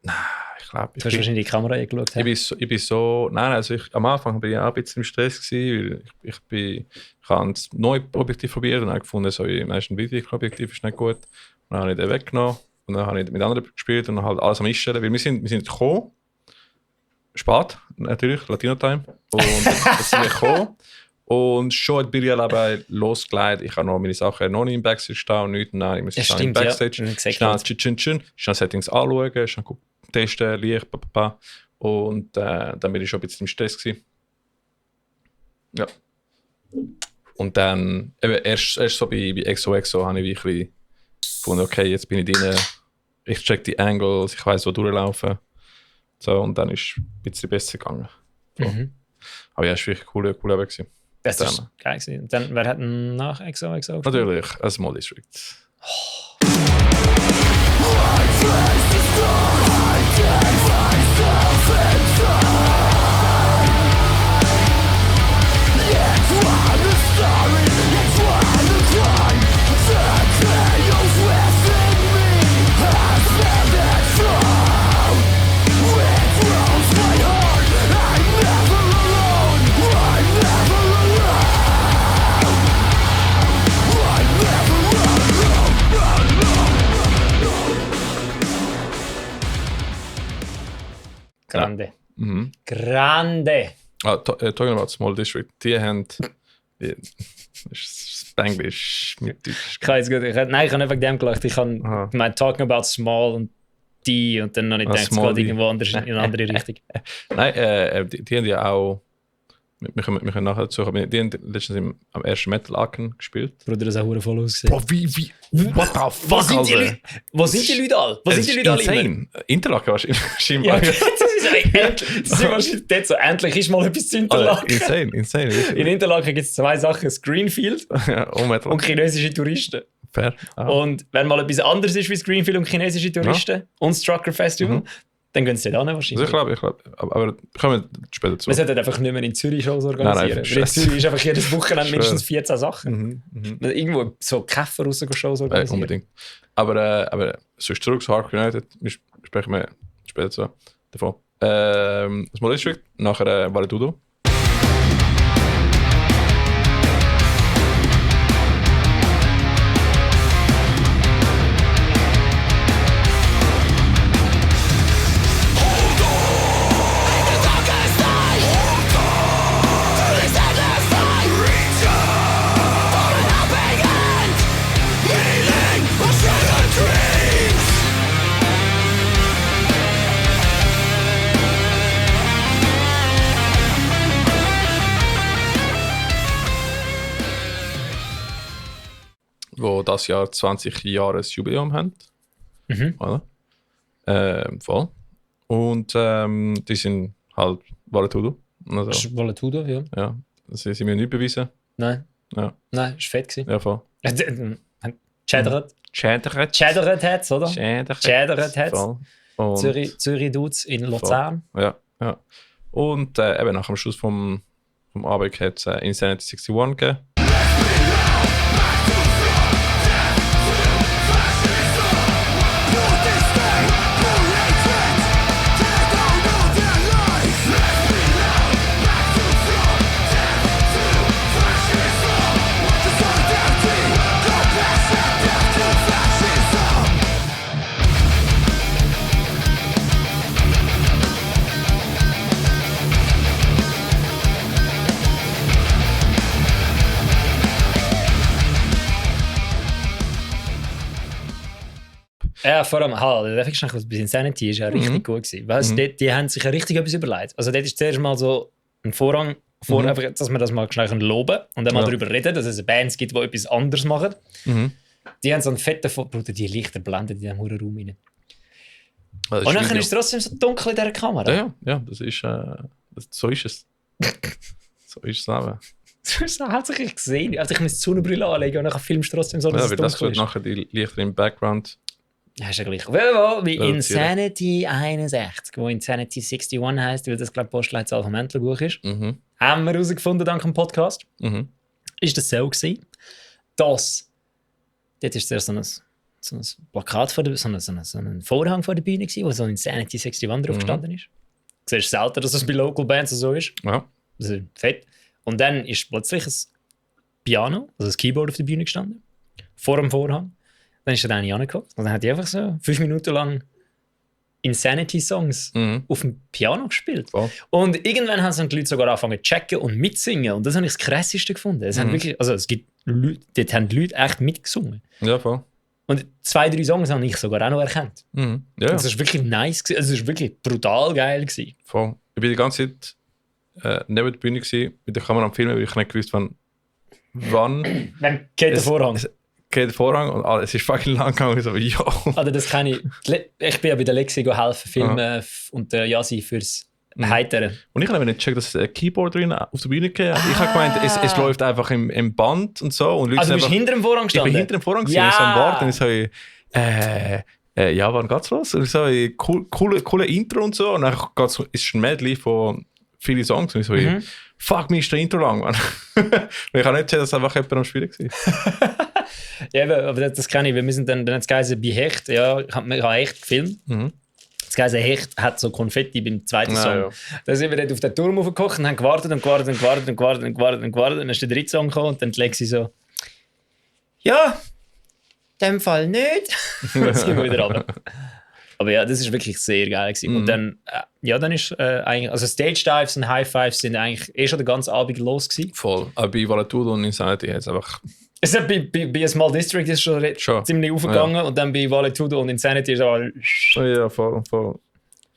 Nein, ich glaube... Du hast wahrscheinlich die Kamera geschaut. Ich bin so... Nein, also am Anfang war ich auch ein bisschen im Stress gewesen, weil ich habe ein neues Objektiv probiert und habe gefunden, so ein Videoobjektiv ist nicht gut. Und dann habe ich den weggenommen und dann habe ich mit anderen gespielt und dann halt alles am Einstellen, weil wir sind gekommen, spät, natürlich, Latino-Time, und jetzt sind wir gekommen und schon hat Billy eben losgelegt, ich habe noch meine Sachen noch nicht im Backstage stehen und nichts, und dann ich muss im Backstage, schnell Settings anschauen, schnell testen, Licht, und dann bin ich schon ein bisschen im Stress gewesen. Ja. Und dann, eben erst so bei XOXO habe ich wirklich gefunden, okay, jetzt bin ich drin, ich check die Angles, ich weiss, wo durchlaufen. So, und dann ist es ein bisschen besser gegangen. So. Aber ja, es war wirklich cool gewesen. Das war geil gewesen. Und dann, wer hat denn nach XOXO? Natürlich, A Small District. Grande. Grande. Talking about Small District, die haben... Spanglish mit Deutsch. Ich habe nicht wegen dem gelacht. Ich habe gemeint, talking about small und die und dann noch nicht gedacht, es geht irgendwo anders in eine andere Richtung. Nein, die haben ja auch... Wir können nachher dazu kommen. Die haben letztens am ersten Metal-Aken gespielt. Bruder, das hat auch voll ausgesehen. Boah, wie? What the fuck, Wo sind die Leute alle? Wo sind die Leute alle? Insane. Interlaken wahrscheinlich. Ja, das ist wahrscheinlich dort so. Endlich ist mal etwas zu Interlaken. Insane. In Interlaken gibt es zwei Sachen: das Greenfield und chinesische Touristen. Fair. Und wenn mal etwas anderes ist wie das Greenfield und chinesische Touristen und das Trucker Festival, dann gehen sie dort hin wahrscheinlich. Also ich glaube. Aber kommen wir später zu. Man sollte einfach nicht mehr in Zürich Shows organisieren. Weil in Zürich ist einfach jedes Wochenende mindestens 14 Sachen. Irgendwo so Käfer raus Shows organisieren. Unbedingt. Aber sonst zurück zu Hardcore United, wir sprechen später davon. Small District, nachher Valetudo. Wo das Jahr 20 Jahres Jubiläum haben. Voilà. Voll. Und die sind halt Valetudo. Also, das ist Valetudo, ja. Ja, sie müssen nicht beweisen. Nein. Ja. Nein, ist fett gewesen. Ja, voll. Chatteret hat es, oder? Chatteret hat es. Zürich Dudes in Luzern. Ja. Und eben nach dem Schluss vom Abend hat es Insanity 61 gegeben. Ja, vor allem, darf ich schnell was bei Insanity ist ja richtig gut gewesen. Weißt, die haben sich ja richtig etwas überlegt. Also dort ist zuerst mal so ein Vorrang, einfach, dass wir das mal schnell loben und dann mal darüber reden, dass es Bands gibt, die etwas anderes machen. Die haben so einen fetten Bruder, die Lichter blenden in diesem Raum rein. Und dann ist es trotzdem so dunkel in dieser Kamera. Ja, das ist, so ist es. So ist es aber. So hat sich gesehen. Also ich muss die Sonnenbrille anlegen und dann filmst du trotzdem so, dass es dunkel ist. Das nachher die Lichter im Background. Ja, ist ja gleich. Wie Insanity 61, wo Insanity 61 heisst, weil das, glaube ich, Postleitzahl vom Entlerbuch ist. Haben wir herausgefunden dank dem Podcast. Ist das so gewesen, dass dort ist zuerst so ein Plakat vor der, so ein Vorhang vor der Bühne gewesen, wo so Insanity 61 drauf gestanden ist. Du siehst selten, dass das bei Local Bands so ist. Ja. Das ist fett. Und dann ist plötzlich ein Piano, also ein Keyboard auf der Bühne gestanden, vor dem Vorhang. Dann ist er dann angekommen und dann hat er einfach so 5 Minuten lang Insanity-Songs auf dem Piano gespielt. Oh. Und irgendwann haben die Leute sogar angefangen zu checken und mitsingen. Und das habe ich das Krasseste gefunden. Es haben wirklich, also es gibt Leute, dort haben die Leute echt mitgesungen. Ja, voll. Und 2, 3 Songs habe ich sogar auch noch erkannt. Ja. Das war wirklich nice. Also es war wirklich brutal geil. Voll. Ich war die ganze Zeit neben der Bühne gewesen, mit der Kamera am Filmen, weil ich nicht gewusst wann Dann geht der Vorhang. Geht der Vorhang und es ist fucking lang gegangen. Ich so, yo. Also das kann ich. Ich bin ja bei der Lexi helfen, filmen und der Yasi fürs Heitern. Und ich habe nicht gecheckt, dass ein Keyboard drin auf der Bühne geht. Ich habe gemeint, es läuft einfach im Band und so. Und Leute also du bist hinter dem Vorhang gestanden? Ich bin hinter dem Vorhang gewesen, so am Warten. Und ich so, ja, wann geht's los? Und ich so, coole Intro und so. Und dann ist ein Medley von vielen Songs. Und ich so, fuck, mir ist der Intro lang, Mann. Und ich habe nicht gesehen, dass einfach jemand am Spielen war. Ja, aber das kann ich. Wir müssen dann hat es geheißen, bei Hecht, ja, ich habe Hecht gefilmt. Das geheißen, Hecht hat so Konfetti beim zweiten Song. Ja. Da sind wir dort auf den Turm hochgekocht und haben gewartet. Und dann ist der dritte Song gekommen und dann die Lexi so, ja, in dem Fall nicht. Dann sind wir wieder runter. Aber ja, das ist wirklich sehr geil gewesen. Und dann, dann ist eigentlich, also Stage Dives und High Fives sind eigentlich schon den ganzen Abend los gewesen. Voll. Aber bei Valetudo und Insanity hat es einfach... Es hat bei A Small District ist schon ziemlich aufgegangen und dann bei Valetudo und Insanity ist aber... Ja, voll.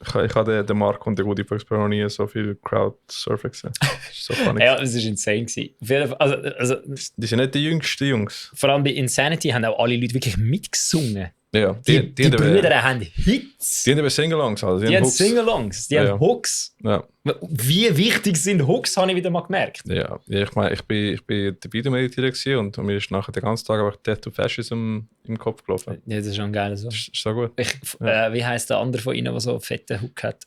Ich habe den Mark und den Goodie Bugs noch nie so viel Crowdsurfing gesehen. Das ist so funny. Ja, das war insane gewesen. Also, die sind nicht die jüngsten Jungs. Vor allem bei Insanity haben auch alle Leute wirklich mitgesungen. Ja, die Brüder haben Hits. Die haben Sing-Alongs. Also die haben Sing-Alongs, die haben Hooks. Ja. Wie wichtig sind Hooks, habe ich wieder mal gemerkt. Ja, ich meine, ich bin dabei meditiert und mir ist nachher den ganzen Tag einfach Death to Fascism im Kopf gelaufen. Ja, das ist schon ein geiler Song. Ist so gut. Wie heisst der andere von ihnen, der so einen fetten Hook hat?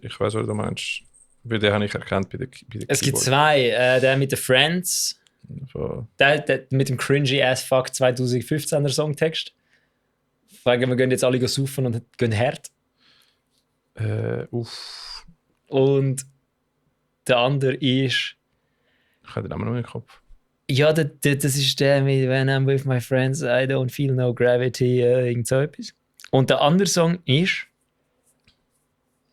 Ich weiß, was du meinst. Bei den habe ich erkannt bei der Es gibt 2. Der mit den Friends. Der mit dem cringy as fuck 2015er Songtext. Fragen wir gehen jetzt alle saufen und gehen hart. Und der andere ist. Ich habe den Namen noch im Kopf. Ja, das ist der mit When I'm with my friends, I don't feel no gravity, irgend so etwas. Und der andere Song ist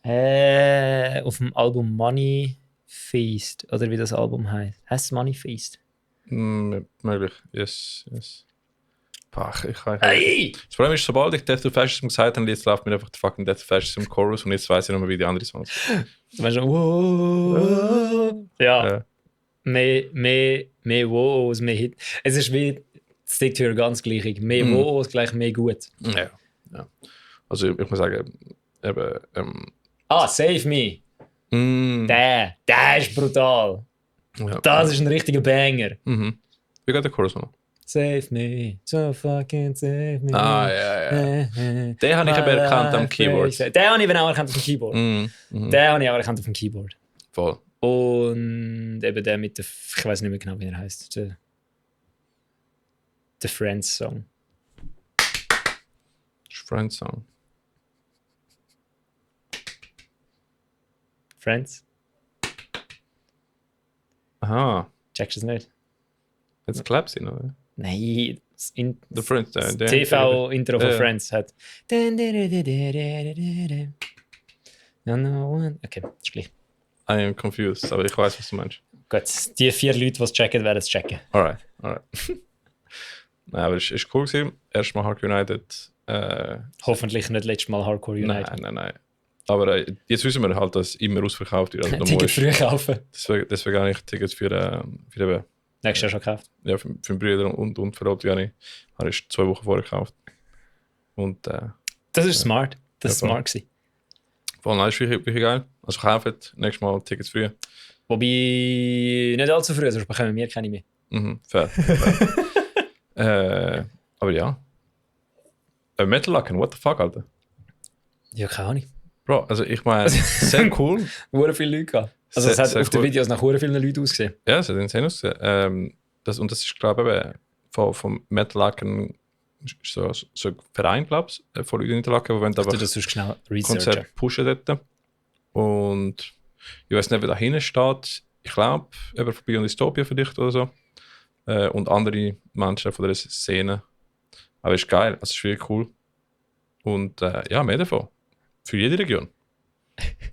auf dem Album Money Feast, oder wie das Album heißt. Heißt es Money Feast? Möglich, yes. Pach, das Problem ist, sobald ich Death to Fascism gesagt habe, jetzt läuft mir einfach der fucking Death to Fascism Chorus und jetzt weiss ich noch mal, wie die anderen Songs. Du meinst wow. Ja. Mehr Woos, mehr Hit. Es ist wie Stick to your ganz gleich. Mehr Woos gleich mehr gut. Ja. Also ich muss sagen, Save Me. Der ist brutal. Ja, das ist ein richtiger Banger. Wie geht der Chorus noch? Save me, so fucking save me. Ja. Den habe ich aber erkannt am Keyboard. Den habe ich auch erkannt auf dem Keyboard. Den habe ich auch erkannt auf dem Keyboard. Voll. Und eben der mit der, ich weiß nicht mehr genau, wie er heißt. Der Friends Song. Friends Song. Friends? Aha. Checkst du es nicht? Jetzt klappt sie, oder? Nein, The Friends, das TV-Intro von Friends hat. Okay, ist gleich. I am confused, aber ich weiß, was du meinst. Gut, die 4 Leute, die es checken, werden es checken. Alright. Nein, aber es war cool gewesen. Erstmal Hardcore United. Hoffentlich nicht letztes Mal Hardcore United. Nein. Aber jetzt wissen wir halt, dass immer ausverkauft wird. Also, Ticket früh kaufen. Deswegen habe ich Tickets für eben, Nächstes Jahr schon gekauft. ja, für den Brüder und für Otiani habe ich 2 Wochen vorher gekauft. Und Das ist smart. Das ist Ja, smart gewesen. voll nice, wirklich geil. Also kauft nächstes Mal Tickets früh. Wobei nicht allzu früh, sonst bekommen wir keine mehr. Fair. Aber ja. Metal Lacken, what the fuck, Alter? Ja, keine Ahnung. Bro, also ich meine, sehr cool. Hure viele Leute gehabt. Also es Sehr- hat sehr auf den cool. Videos nach hure vielen Leuten ausgesehen. Ja, es hat insane ausgesehen. Das ist, glaube ich, vom Metal Lacken so ein Verein, glaube ich, von Leuten in Interlaken, die wollen Du einfach das sonst schnell researchen. Konzert pushen dort. Und ich weiß nicht, wer da hinten steht. Ich glaube, eben von Beyond Dystopia vielleicht oder so. Und andere Menschen von dieser Szene. Aber es ist geil, also es ist wirklich cool. Und ja, mehr davon. Für jede Region.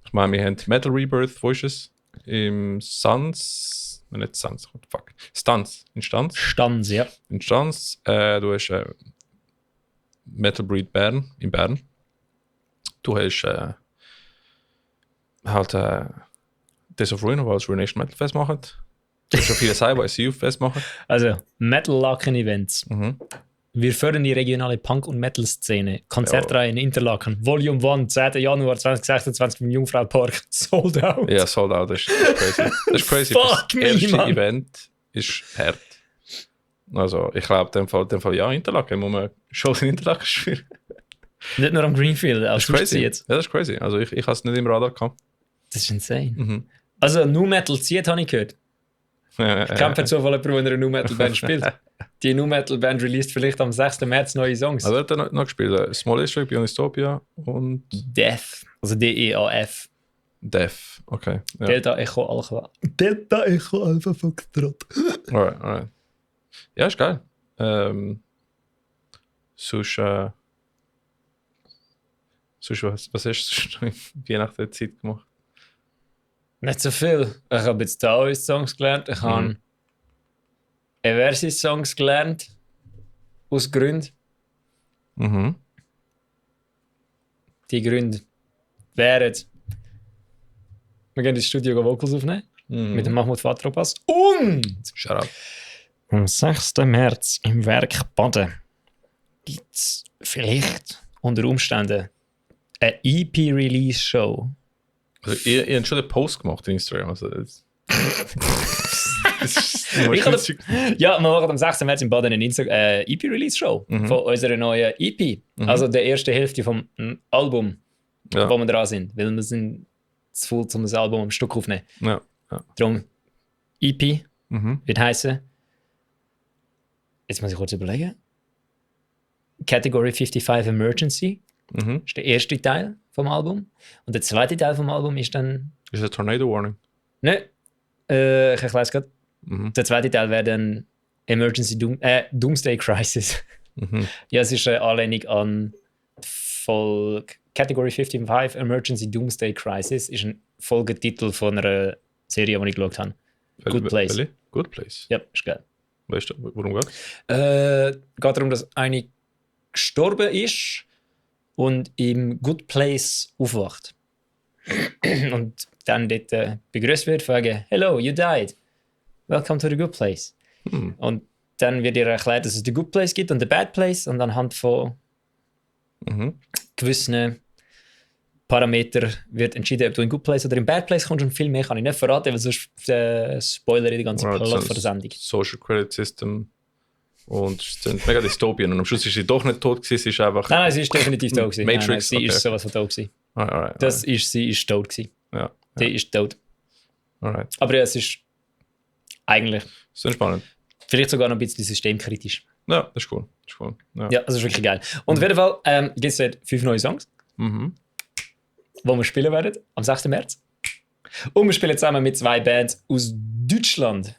Ich meine, wir haben Metal Rebirth, wo ist es? Im Suns. Nicht Suns, what the fuck. Stunts. In Stunts. Stanz, ja. In Stunts. Du hast Metal Breed Bern, in Bern. Du hast halt Days of Ruin, die als Ruination Metal Fest machen. Du hast schon viele Cyber als Youth Fest machen. Also, Metal-Laken-Events. Wir fördern die regionale Punk- und Metal-Szene. Konzertreihe in Interlaken. Volume 1, 10. Januar 2026 im Jungfraupark. Sold out. Ja, sold out, das ist crazy. Das ist crazy. Fuck das me, erste Mann. Event ist hart. Also, ich glaube, in dem Fall ja, Interlaken. Muss man schon in Interlaken spielen. Nicht nur am Greenfield, auch Das ist sonst crazy. jetzt. Ja, das ist crazy. Also, ich habe es nicht im Radar gehabt. Das ist insane. Mhm. Also, Nu Metal zieht, habe ich gehört. Ich kenne per Zufall jemanden, der in einer Nu Metal Band spielt. Die Nu Metal Band released vielleicht am 6. März neue Songs. Also, er hat noch gespielt. Small District, Beyond Dystopia und Death. Also D-E-A-F. Death. Okay. Ja. Delta Echo Alpha. Delta Echo Alpha Foxtrot. Alright. Ja, ist geil. Sonst, was hast du je nach der Zeit gemacht? Nicht so viel. Ich habe jetzt Taoist-Songs gelernt. Ich habe Eversis-Songs gelernt. Aus Gründen. Mhm. Die Gründe wären, wir gehen ins Studio Vocals aufnehmen. Mit dem Mahmoud Fatropas. Und Shoutout. am 6. März im Werk Baden gibt es vielleicht unter Umständen eine EP-Release-Show. Also, ihr habt schon den Post gemacht in Instagram. Also, das Ich habe- Ja, wir machen am 6. März in Baden eine EP-Release-Show von unserer neuen EP. Also der ersten Hälfte vom Album, Ja. wo wir dran sind. Weil wir sind zu voll, um das Album am Stück aufzunehmen. Ja. Darum, EP Mhm. wird heißen, jetzt muss ich kurz überlegen, Category 55 Emergency Mhm. ist der erste Teil vom Album. Und der zweite Teil vom Album ist dann, Ist ein Tornado Warning. ne, ich erkläre es gerade. Mhm. Der zweite Teil wäre dann Emergency Doomsday Crisis. Mhm. Ja, es ist eine Anlehnung an die Folge Category 55 Emergency Doomsday Crisis. Ist ein Folgetitel von einer Serie, die ich geschaut habe. Good Place. Welche? Good Place. Ja, ist geil. Weißt du, worum geht? Geht darum, dass eine gestorben ist und im Good Place aufwacht. Und dann dort begrüßt wird, fragen: Hello, you died. Welcome to the Good Place. Und dann wird ihr erklärt, dass es den Good Place gibt und den Bad Place. Und anhand von Mhm. gewissen Parametern wird entschieden, ob du in Good Place oder in Bad Place kommst. Und viel mehr kann ich nicht verraten, weil sonst Spoiler die ganze Alright, Plot so von der Sendung. Social Credit System. Und es sind mega Dystopien. Und am Schluss ist sie doch nicht tot gewesen, sie ist einfach... Nein, sie ist definitiv tot gewesen. Matrix, Nein, sie okay. ist sowas von tot gewesen. Alright. Sie ist tot gewesen. Ja. Die ist tot. Alright. Aber ja, es ist eigentlich Sehr spannend. vielleicht sogar noch ein bisschen systemkritisch. Ja, das ist cool. Ja. Ja, das ist wirklich geil. Und auf jeden Fall gibt es dort 5 neue Songs, Mhm. die wir spielen werden am 6. März. Und wir spielen zusammen mit 2 Bands aus Deutschland.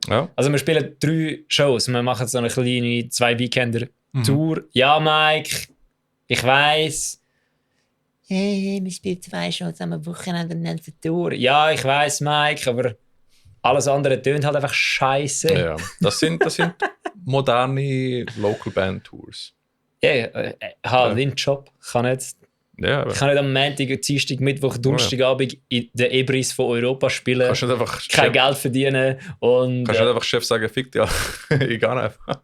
Ja. Also wir spielen 3 Shows. Wir machen so eine kleine 2-Weekender-Tour. Ja, Mike, ich weiss. Hey, wir spielen 2 Shows am Wochenende und dann eine Tour. Ja, ich weiss, Mike, aber alles andere tönt halt einfach scheiße. Ja. Das sind moderne Local Band Tours. Ja, ich habe einen Windjob. Ich kann nicht am Montag, Dienstag, Mittwoch, Donnerstagabend in den Ebris von Europa spielen. Kannst du nicht einfach kein Geld verdienen. Und, kannst du nicht einfach Chef sagen, fick dich, ich gehe einfach.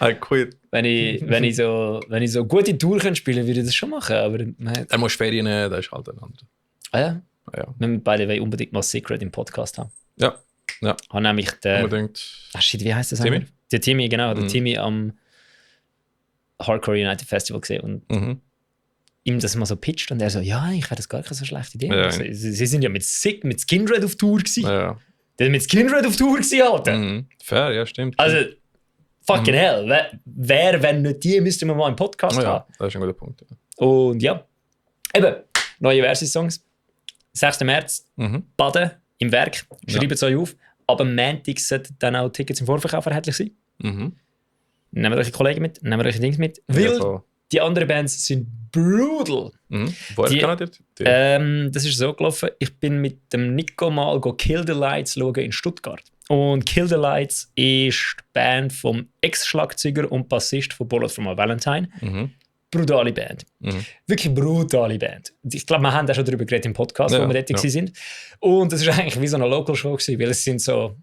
I quit. Wenn ich so gute Tour spielen könnte, würde ich das schon machen. Aber er muss Ferien nehmen, das ist halt ein anderer. Ah ja? Ja. Wir müssen beide unbedingt mal Secret im Podcast haben. Ja. Habe nämlich den... Unbedingt. Ach shit, wie heißt das? Timmy? Der Timmy, genau. Der Timmy am Hardcore United Festival gesehen und ihm das mal so pitcht und er so, ja, ich hätte das gar keine so schlechte Idee. Ja. Also, sie sind ja mit Skindred auf Tour gewesen. Ja. Der mit Skindred auf Tour gewesen, Alter. Fair, ja, stimmt. Also, fucking hell. Wer, wenn nicht die, müssten wir mal im Podcast haben. Ja, das ist ein guter Punkt. Ja. Und ja, eben, neue Versus-Songs. 6. März, Baden im Werk. Schreibt es euch auf. Aber am Montag sollten dann auch Tickets im Vorverkauf erhältlich sein. Nehmt eure Kollegen mit, nehmt eure Dings mit. Weil die anderen Bands sind brutal. Woher kennt ihr? Das ist so gelaufen, ich bin mit dem Nico mal Kill the Lights schauen in Stuttgart. Und Kill the Lights ist die Band vom Ex-Schlagzeuger und Bassist von Bullet for My Valentine. Brutale Band. Wirklich brutale Band. Ich glaube, wir haben da schon darüber geredet im Podcast, wo wir dort waren. Und es war eigentlich wie so eine Local-Show, weil es sind so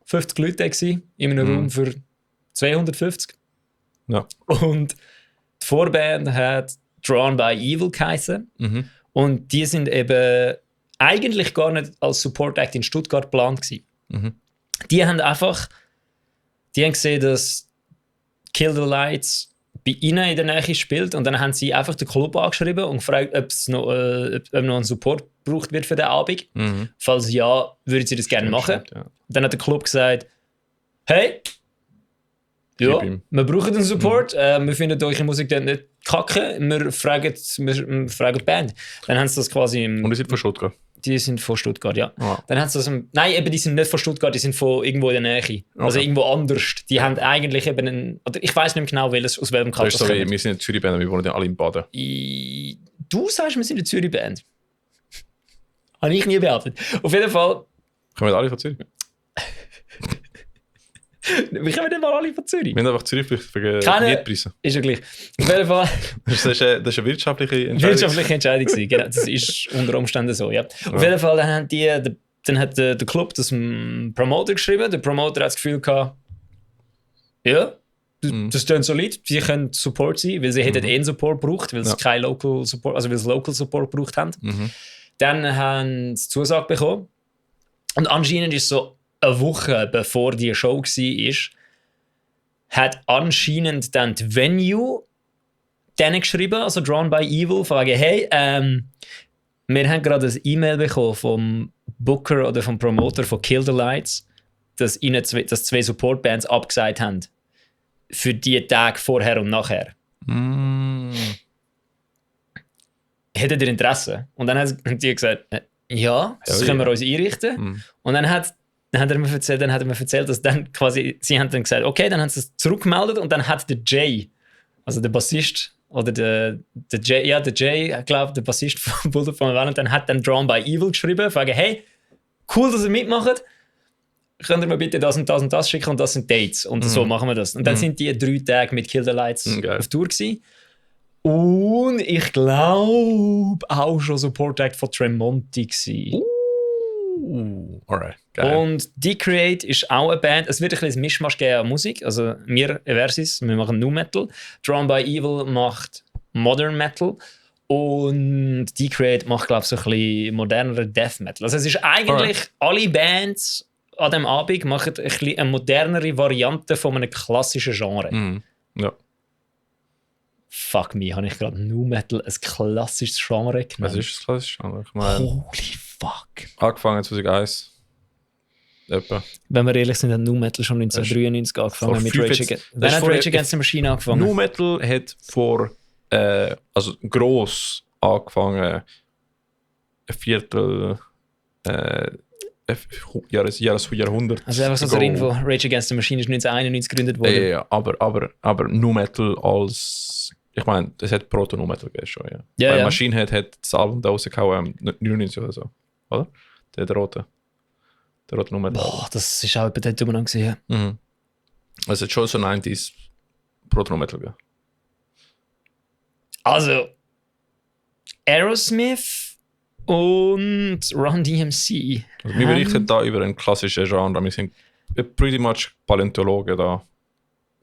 50 Leute in einem Raum für 250. Ja. Und die Vorband hat Drawn by Evil geheißen. Und die sind eben eigentlich gar nicht als Support Act in Stuttgart geplant gewesen. Die haben gesehen, dass Kill the Lights bei ihnen in der Nähe spielt und dann haben sie einfach den Club angeschrieben und gefragt, ob noch ein Support gebraucht wird für den Abend. Falls ja, würden sie das gerne machen. Stimmt, ja. Dann hat der Club gesagt, hey, ja, wir brauchen den Support, wir finden eure Musik dann nicht kacke, wir fragen die Band. Dann haben sie das quasi Und die sind von Stuttgart? Die sind von Stuttgart, ja. Ah. Dann haben sie das nein, eben, die sind nicht von Stuttgart, die sind von irgendwo in der Nähe. Okay. Also irgendwo anders. Die haben eigentlich eben oder ich weiß nicht mehr genau, aus welchem Kanton das kommt. Wir sind eine Zürich-Band, wir wohnen ja alle in Baden. Du sagst, wir sind eine Zürich-Band. Habe ich nie behauptet. Auf jeden Fall... Kommen alle von Zürich? Wir kommen nicht mal alle von Zürich. Wir haben einfach Zürich wegen Mietpreise. Ist ja gleich. Auf jeden Fall... das ist eine wirtschaftliche Entscheidung. Wirtschaftliche Entscheidung gewesen, genau. Das ist unter Umständen so, ja. Auf jeden Fall dann hat der Club das dem Promoter geschrieben. Der Promoter hat das Gefühl gehabt, ja, das klingt solid, sie können Support sein, weil sie hätten einen Support gebraucht, weil sie kein Local Support, also weil sie Local Support gebraucht haben. Dann haben sie Zusage bekommen. Und anscheinend ist so eine Woche bevor die Show war, hat anscheinend dann die Venue denen geschrieben, also Drawn by Evil, von wegen, hey, wir haben gerade ein E-Mail bekommen vom Booker oder vom Promoter von Kill the Lights, dass zwei Support-Bands abgesagt haben. Für die Tage vorher und nachher. Hättet ihr Interesse? Und dann haben die gesagt, ja, das können wir uns einrichten. Und dann hat er mir erzählt, dass dann quasi, sie haben dann gesagt, okay, dann haben sie es zurückgemeldet und dann hat der Jay, also der Bassist, oder der Jay, ich glaube, der Bassist von Bullet for My Valentine, hat dann Drawn by Evil geschrieben, fragen, hey, cool, dass ihr mitmacht, könnt ihr mir bitte das und das und das schicken und das sind Dates und so machen wir das. Und dann sind die 3 Tage mit Kill the Lights auf Tour gewesen. Und ich glaube auch schon Support Act von Tremonti gewesen. Alright, geil. Und Decreate ist auch eine Band. Es wird ein bisschen ein Mischmasch geben an Musik. Also wir Versus, wir machen Nu Metal. Drawn by Evil macht Modern Metal. Und Decreate macht, glaube ich, so ein bisschen moderner Death Metal. Also es ist eigentlich, alle Bands an diesem Abend machen ein bisschen eine modernere Variante von einem klassischen Genre. Ja. Fuck me, habe ich gerade Nu Metal ein klassisches Genre genannt? Was ist das klassische Genre? Ich meine, holy fuck. Angefangen 2001. Etwa. Wenn wir ehrlich sind, hat Nu Metal schon 1993 angefangen mit Rage Against. Wann hat Rage Against the Machine angefangen? Nu Metal hat also gross angefangen, ein Viertel Jahrhundert. Also einfach so zur Info, Rage Against the Machine ist 1991 gegründet worden. Ja, aber Nu Metal als... Ich meine, es hat Proto-Nu Metal gegeben schon, ja. Weil Machine Head hat das Album da rausgehauen, 99 oder so, oder? Der rote. Der hat nur Metal. Boah, das ist auch etwa dort umeinander gesehen. Mhm. Also schon so 90s Proto-Metal gegeben. Also, Aerosmith und Run DMC. Also wir berichten da über ein klassisches Genre. Wir sind pretty much Paläontologen da.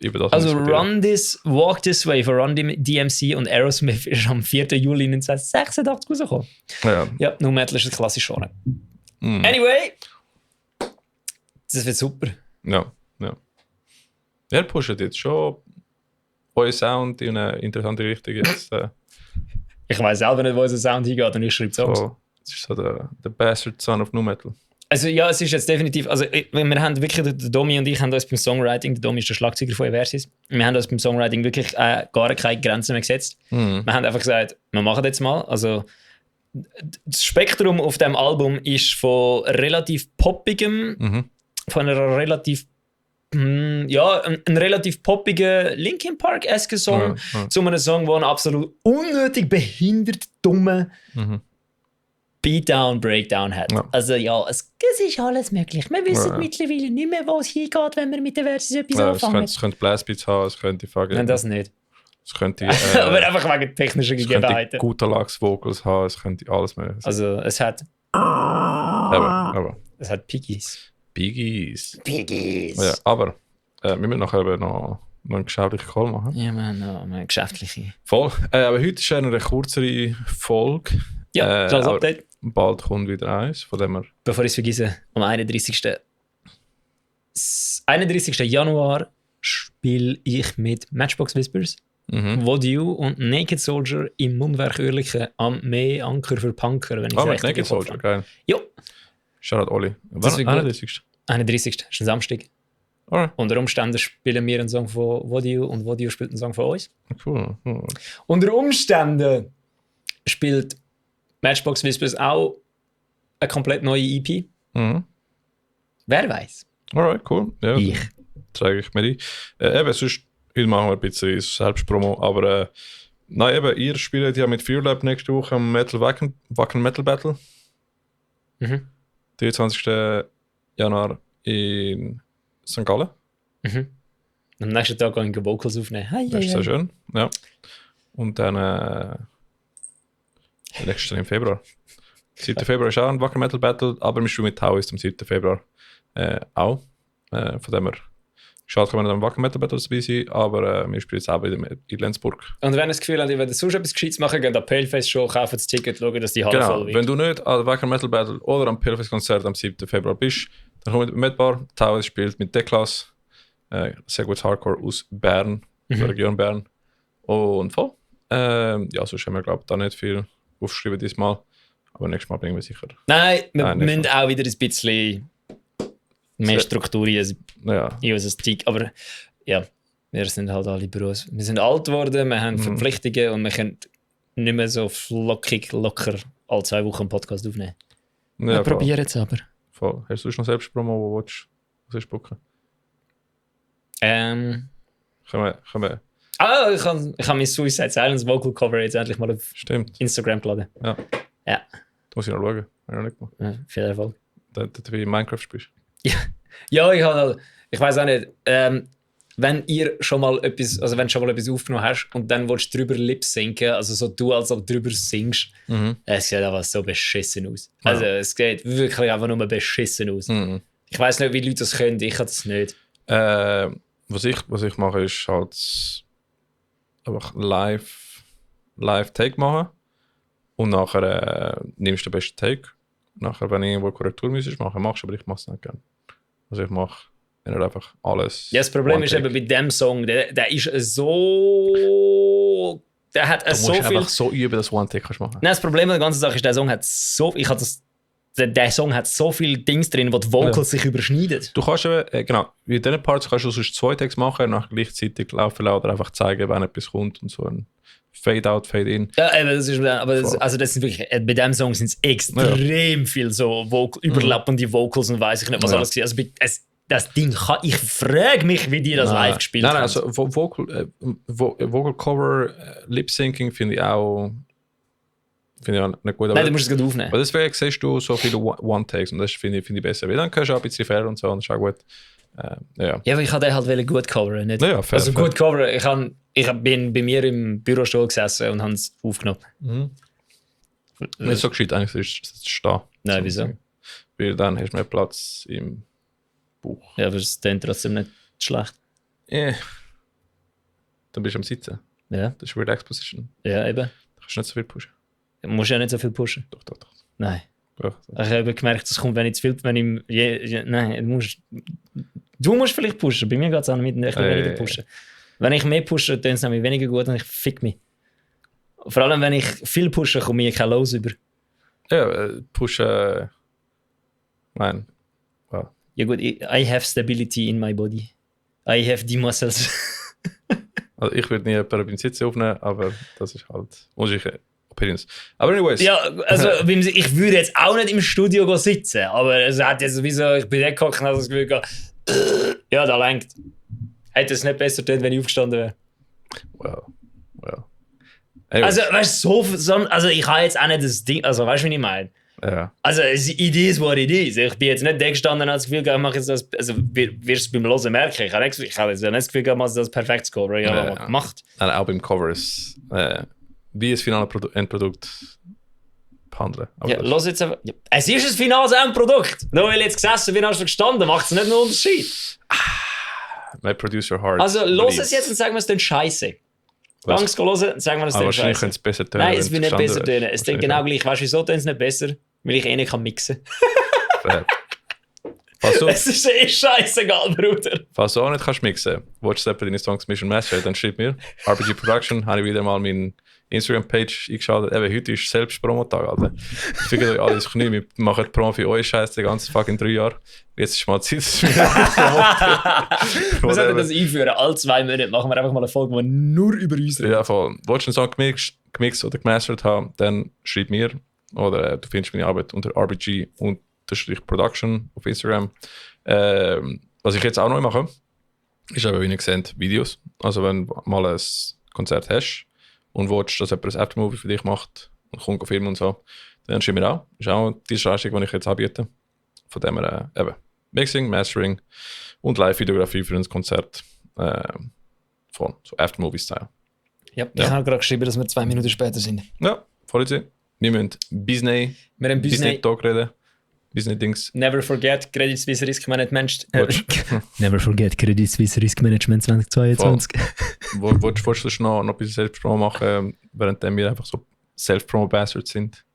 Über das Also Walk This Way von Run DMC und Aerosmith ist am 4. Juli 1986 rausgekommen. Ja, Nu Metal ist ein klassisches Genre. Anyway, das wird super. Ja. Er pusht jetzt schon euer Sound in eine interessante Richtung jetzt. Ich weiß selber nicht, wo unser Sound hingeht und ich schreibe Songs. Es ist so der Bastard Son of Nu Metal. Also ja, es ist jetzt definitiv, also wir haben wirklich, der Domi und ich haben uns beim Songwriting, der Domi ist der Schlagzeuger von Eversis, wir haben uns beim Songwriting wirklich gar keine Grenzen mehr gesetzt. Wir haben einfach gesagt, wir machen das jetzt mal. Also das Spektrum auf dem Album ist von relativ poppigem, von einer relativ ein relativ poppiger Linkin Park-esque Song zu einem Song, der einen absolut unnötig behindert dummen Beatdown, Breakdown hat. Ja. Also ja, es ist alles möglich. Wir wissen mittlerweile nicht mehr, wo es hingeht, wenn wir mit der Versus etwas anfangen. Es könnte Blastbeats haben, es könnte Nein, das nicht. Es könnte, aber einfach wegen technischer Gegebenheiten. Es könnte Guterlags-Vocals haben, es könnte alles mehr. Also es hat... Aber. Es hat Piggies. Piggies. Ja, aber wir müssen nachher eben noch einen geschäftlichen Call machen. Ja, eine geschäftliche. Voll. Aber heute ist eine kürzere Folge. Ja, das Update. Bald kommt wieder eins, von dem wir... Bevor ich es vergesse, am 31. Januar spiele ich mit Matchbox Whispers, Vodou und Naked Soldier im Mundwerk Oerlikon am Mehr Anker für Punker, wenn ich es mit richtig Naked Soldier, geil. Jo. Shoutout Oli. Das Wann? wird 31. 31. Das ist ein Samstag. Alright. Unter Umständen spielen wir einen Song von Vodou und Vodou spielt einen Song von uns. Cool. Unter Umständen spielt Matchbox Whispers auch eine komplett neue EP. Wer weiß? Alright, cool. Ja, Ich. Trage ich mir ein. Eben, sonst heute machen wir ein bisschen Selbstpromo, aber nein, eben, ihr spielt ja mit Fearlab nächste Woche am Wacken Metal Battle. 23. Januar in St. Gallen. Am nächsten Tag gehe ich Vocals aufnehmen. Das ist sehr schön. Ja. Und dann nächstes Jahr im Februar. 7. Februar ist auch ein Wacken Metal Battle, aber wir spielen mit Taoist am 7. Februar auch. Von dem her schade, kann man am Wacken Metal Battle dabei sein, aber wir spielen jetzt auch in Lenzburg. Und wenn ihr das Gefühl habt, ihr wollt sonst etwas Gescheites machen, geht an Paleface Show, kauft das Ticket, schaut, dass die Halle voll wird. Wenn du nicht an Wacken Metal Battle oder am Paleface Konzert am 7. Februar bist, dann komm mit Medbar. Taoist spielt mit Deklas. Sehr gutes Hardcore aus Bern, der Region Bern. Und voll. Sonst haben wir, glaube ich, da nicht viel aufgeschrieben diesmal. Aber nächstes Mal bringen wir sicher. Nein, wir müssen auch wieder ein bisschen mehr Struktur in unser Tick. Aber ja, wir sind halt alle Büros. Wir sind alt geworden, wir haben Verpflichtungen und wir können nicht mehr so flockig, locker alle 2 Wochen einen Podcast aufnehmen. Ja, wir probieren es aber. Voll. Hast du noch Selbstpromo, wo du willst buchen? Können wir. Ich habe mein Suicide Silence Vocal Cover jetzt endlich mal auf Instagram geladen. Ja. Da muss ich noch schauen. Habe ich noch nicht gemacht. Ja, viel Erfolg. Da du wie Minecraft spielst. Ja, ich weiß auch nicht. Wenn ihr schon mal etwas, also wenn du schon mal etwas aufgenommen hast und dann willst du drüber lip-sinken, also so du, als ob du drüber singst, es sieht einfach so beschissen aus. Also es geht wirklich einfach nur beschissen aus. Ich weiß nicht, wie Leute das können, ich kann das nicht. Was ich mache, ist halt einfach live-Take machen und nachher nimmst du den besten Take. Nachher, wenn irgendwo Korrektur müsstest machen, machst du, aber ich mache es nicht gerne. Also ich mache einfach alles. Ja, das Problem ist eben bei dem Song, der ist so... Der hat so viel... Du musst einfach so üben, dass du One-Take kannst machen. Nein, das Problem an der ganzen Sache ist, der Song hat so... Der Song hat so viele Dinge drin, wo die Vocals sich überschneiden. Du kannst eben, genau, in diesen Parts kannst du sonst 2 Takes machen, nach gleichzeitig laufen oder einfach zeigen, wenn etwas kommt und so ein Fade-out, Fade-in. Ja, das ist, aber das sind wirklich, bei diesem Song sind es extrem viel so überlappende Vocals und weiss ich nicht, was alles ist. Also das Ding ich frage mich, wie die das live gespielt haben. Nein, also Vocal Cover, Lip-Syncing finde ich auch Finde ich auch nicht gut. Nein, du musst es gerade aufnehmen. Aber deswegen siehst du so viele One-Takes und das finde ich besser. Weil dann kannst du auch ein bisschen fair und so und das ist auch gut. Ja, aber ich wollte den halt gut coveren. Nicht? Ja, fair, also gut coveren. Ich bin bei mir im Bürostuhl gesessen und habe es aufgenommen. Nicht so gescheit eigentlich, ist es stehen. Nein, wieso? Weil dann hast du mehr Platz im Bauch. Ja, aber es ist dann trotzdem nicht schlecht. Dann bist du am Sitzen. Ja. Das ist Relax Position. Ja, eben. Da kannst du nicht so viel pushen. Du musst ja nicht so viel pushen. Doch. Nein. Doch. Ich habe gemerkt, das kommt, wenn ich zu viel... Nein, du musst vielleicht pushen. Bei mir geht es auch mit ein bisschen weniger pushen. Wenn ich mehr pushe, dann ist es nämlich weniger gut und ich fick mich. Vor allem, wenn ich viel pushe, komme ich kein Los über. Ja, pushen... Nein. Wow. Ja gut, I have stability in my body. I have the muscles. Also ich würde nie jemanden beim Sitzen aufnehmen, aber das ist halt unsere Opinions. Aber anyways. Ja, also ich würde jetzt auch nicht im Studio sitzen, aber es hat jetzt sowieso, ich bin gehockt und habe das Gefühl, ja, da lenkt. Hätte es nicht besser getan, wenn ich aufgestanden wäre. Well. Also, weißt du, also ich habe jetzt auch nicht das Ding, also weißt du, wie ich meine? Ja. Also, it is what it is. Ich bin jetzt nicht da gestanden und habe das Gefühl, ich mache jetzt das, also wirst du beim Hören merken. Ich habe jetzt nicht das Gefühl, ich mache das perfektes Cover. Ich habe mal gemacht. Nein, auch beim Cover ist wie ein finales Endprodukt behandeln. Aber Ja, los jetzt einfach. Ja. Es ist ein finales Endprodukt. Nur weil ich jetzt gesessen bin, hast du gestanden, macht es nicht einen Unterschied. My producer heart. Also, los es jetzt und sagen wir es dann scheiße. Angst hören und sagen wir es aber dann wahrscheinlich scheiße. könnte es besser tönen. Nein, es wird nicht besser tönen. Es Wahrscheinlich klingt genau gleich. Weißt du, wieso tönt es nicht besser? Weil ich eh nicht mixen kann. Es ist eh scheißegal, Bruder. Falls du auch nicht kannst mixen, willst du deine Songs mischen mastern, dann schreib mir. RPG Production, habe ich wieder mal meine Instagram-Page eingeschaltet. Eben, heute ist Selbst-Promo-Tag, Alter. Ich füge euch alles Knie, wir machen Promo für euch Scheiß die ganzen fucking 3 Jahre. Jetzt ist mal Zeit, dass wir Wir sollten das einführen. Alle 2 Monate machen wir einfach mal eine Folge, die nur über uns redet. Ja, voll. Willst du einen Song gemixt oder gemastert haben, dann schreib mir. Oder du findest meine Arbeit unter RBG-Production auf Instagram. Was ich jetzt auch neu mache, ist aber, wie ihr seht, Videos. Also wenn du mal ein Konzert hast und willst, dass jemand ein Aftermovie für dich macht und kommt auf Film und so, dann schreib mir auch. Das ist auch die Leistung, die ich jetzt anbiete. Von dem her eben Mixing, Mastering und Live-Videografie für ein Konzert von so Aftermovie-Style. Ja, ich habe gerade geschrieben, dass wir 2 Minuten später sind. Ja, voll Idee. Wir müssen Business Talk reden. Business-Dings. Never forget Credit Suisse Risk Management. Never forget Credit Suisse Risk Management 2022. Wolltest du noch ein bisschen Selbstpromo machen, während wir einfach so Self-Promo-Bastards sind?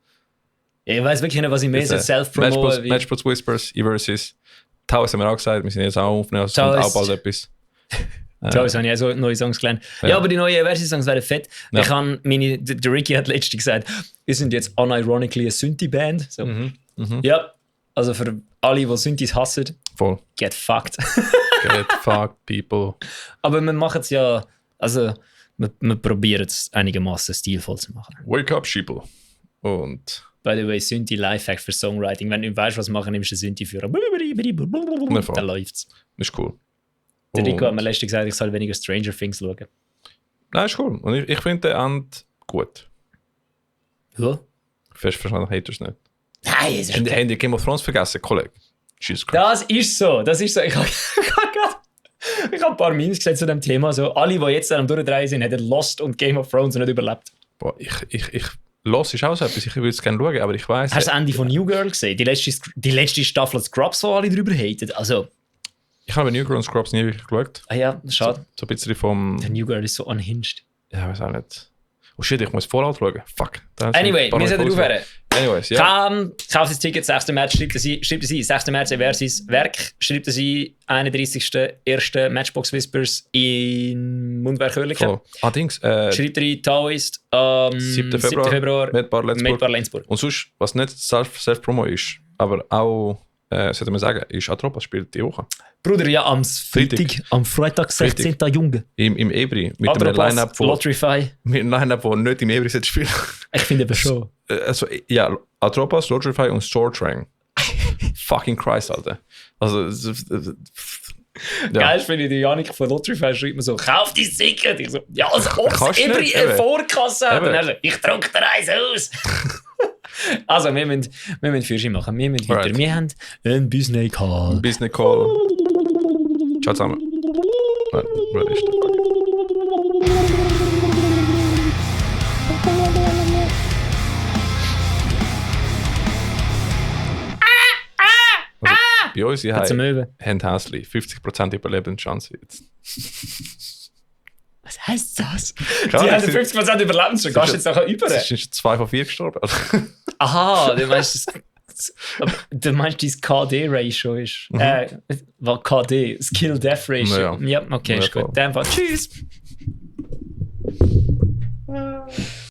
Ich weiß wirklich nicht, was ich mehr Self-Promo. Matchbox Whispers, Eversis. Taus haben wir auch gesagt, wir sind jetzt auch aufnehmen, also kommt auch bald etwas. Ciao, jetzt habe ich auch so neue Songs gelernt. Ja, aber die neuen Versi-Songs wären fett. Ja. Ich habe der Ricky hat letztens gesagt, wir sind jetzt unironically eine Synthi-Band. So. Ja, also für alle, die Synthis hassen, voll. Get fucked. Get fucked, people. Aber wir machen es ja, also wir probieren es einigermaßen stilvoll zu machen. Wake up, sheeple. Und... By the way, Synthi Lifehack für Songwriting. Wenn du weißt, was machen, nimmst du einen Synthi für. Dann läuft's. Ist cool. Der Rico hat mir letztens gesagt, ich soll weniger Stranger Things schauen. Nein, ist cool. Und ich finde den End gut. Ja? Fest verstanden, haters nicht. Nein, es ist Haben die Game of Thrones vergessen, Kollege? Jesus Christ. Das ist so. Ich habe ein paar Memes gesehen zu dem Thema. So, alle, die jetzt am Durchdrehen sind, hätten Lost und Game of Thrones nicht überlebt. Boah, Lost ist auch so etwas, ich würde es gerne schauen, aber ich weiss... Hast du das Ende von New Girl gesehen? Die letzte Staffel Scrubs, wo alle drüber haten. Also... Ich habe New Girl und Scrubs nie wirklich geschaut. Ah ja, schade. So ein bisschen vom... Der New Girl ist so unhinged. Ja, weiß auch nicht. Oh shit, ich muss Fallout schauen. Fuck. Anyway, wir sollten aufhören. Anyways, ja. Kauft das Ticket, 6. März, schreibt es ein. 6. März Versus Werk. Schreibt es ein, 31.1. Matchbox Whispers in Mundwerk-Hörlichen. Allerdings. Schreibt rein, Taoist, 7. Februar Medbar Lenzburg. Und sonst, was nicht Self-Promo ist, aber auch, sollte man sagen, ist Atropas spielt die Woche. Bruder, ja, am Freitag, 16. Junge. Im Ebri. Mit Atropas, einem Line-Up, Lotrify. Mit einem Line-Up, der nicht im Ebri spielt. Ich finde aber schon. Also, ja, Atropas, Lotrify und Swordtrang. Fucking Christ, Alter. Also, Geil finde ich, die Janik von Lotterify schreibt mir so, kauf dein Ticket. Ich so, ja, als ob Kannst es du immer nicht, eine eben. Vorkasse hat. Eben. Und er so, ich druck dir eins aus. Also, wir müssen Führerschein machen. Wir müssen weiter. Alright. Wir haben einen Business Call. Business Call. Ciao zusammen. Nein, wer ist der? Also, bei uns Hat's eine Möwe? haben Häsli 50% Überlebenschance jetzt. Was heisst das? Die Klar, haben sie- 50% Überlebenschance. Gehst du jetzt nachher über? Es sind schon 2 von 4 gestorben. Aha, du meinst, dein KD-Ratio ist. Was KD? Skill-Death-Ratio. Ja. Ja, okay, ist Ja, gut. Dann Tschüss.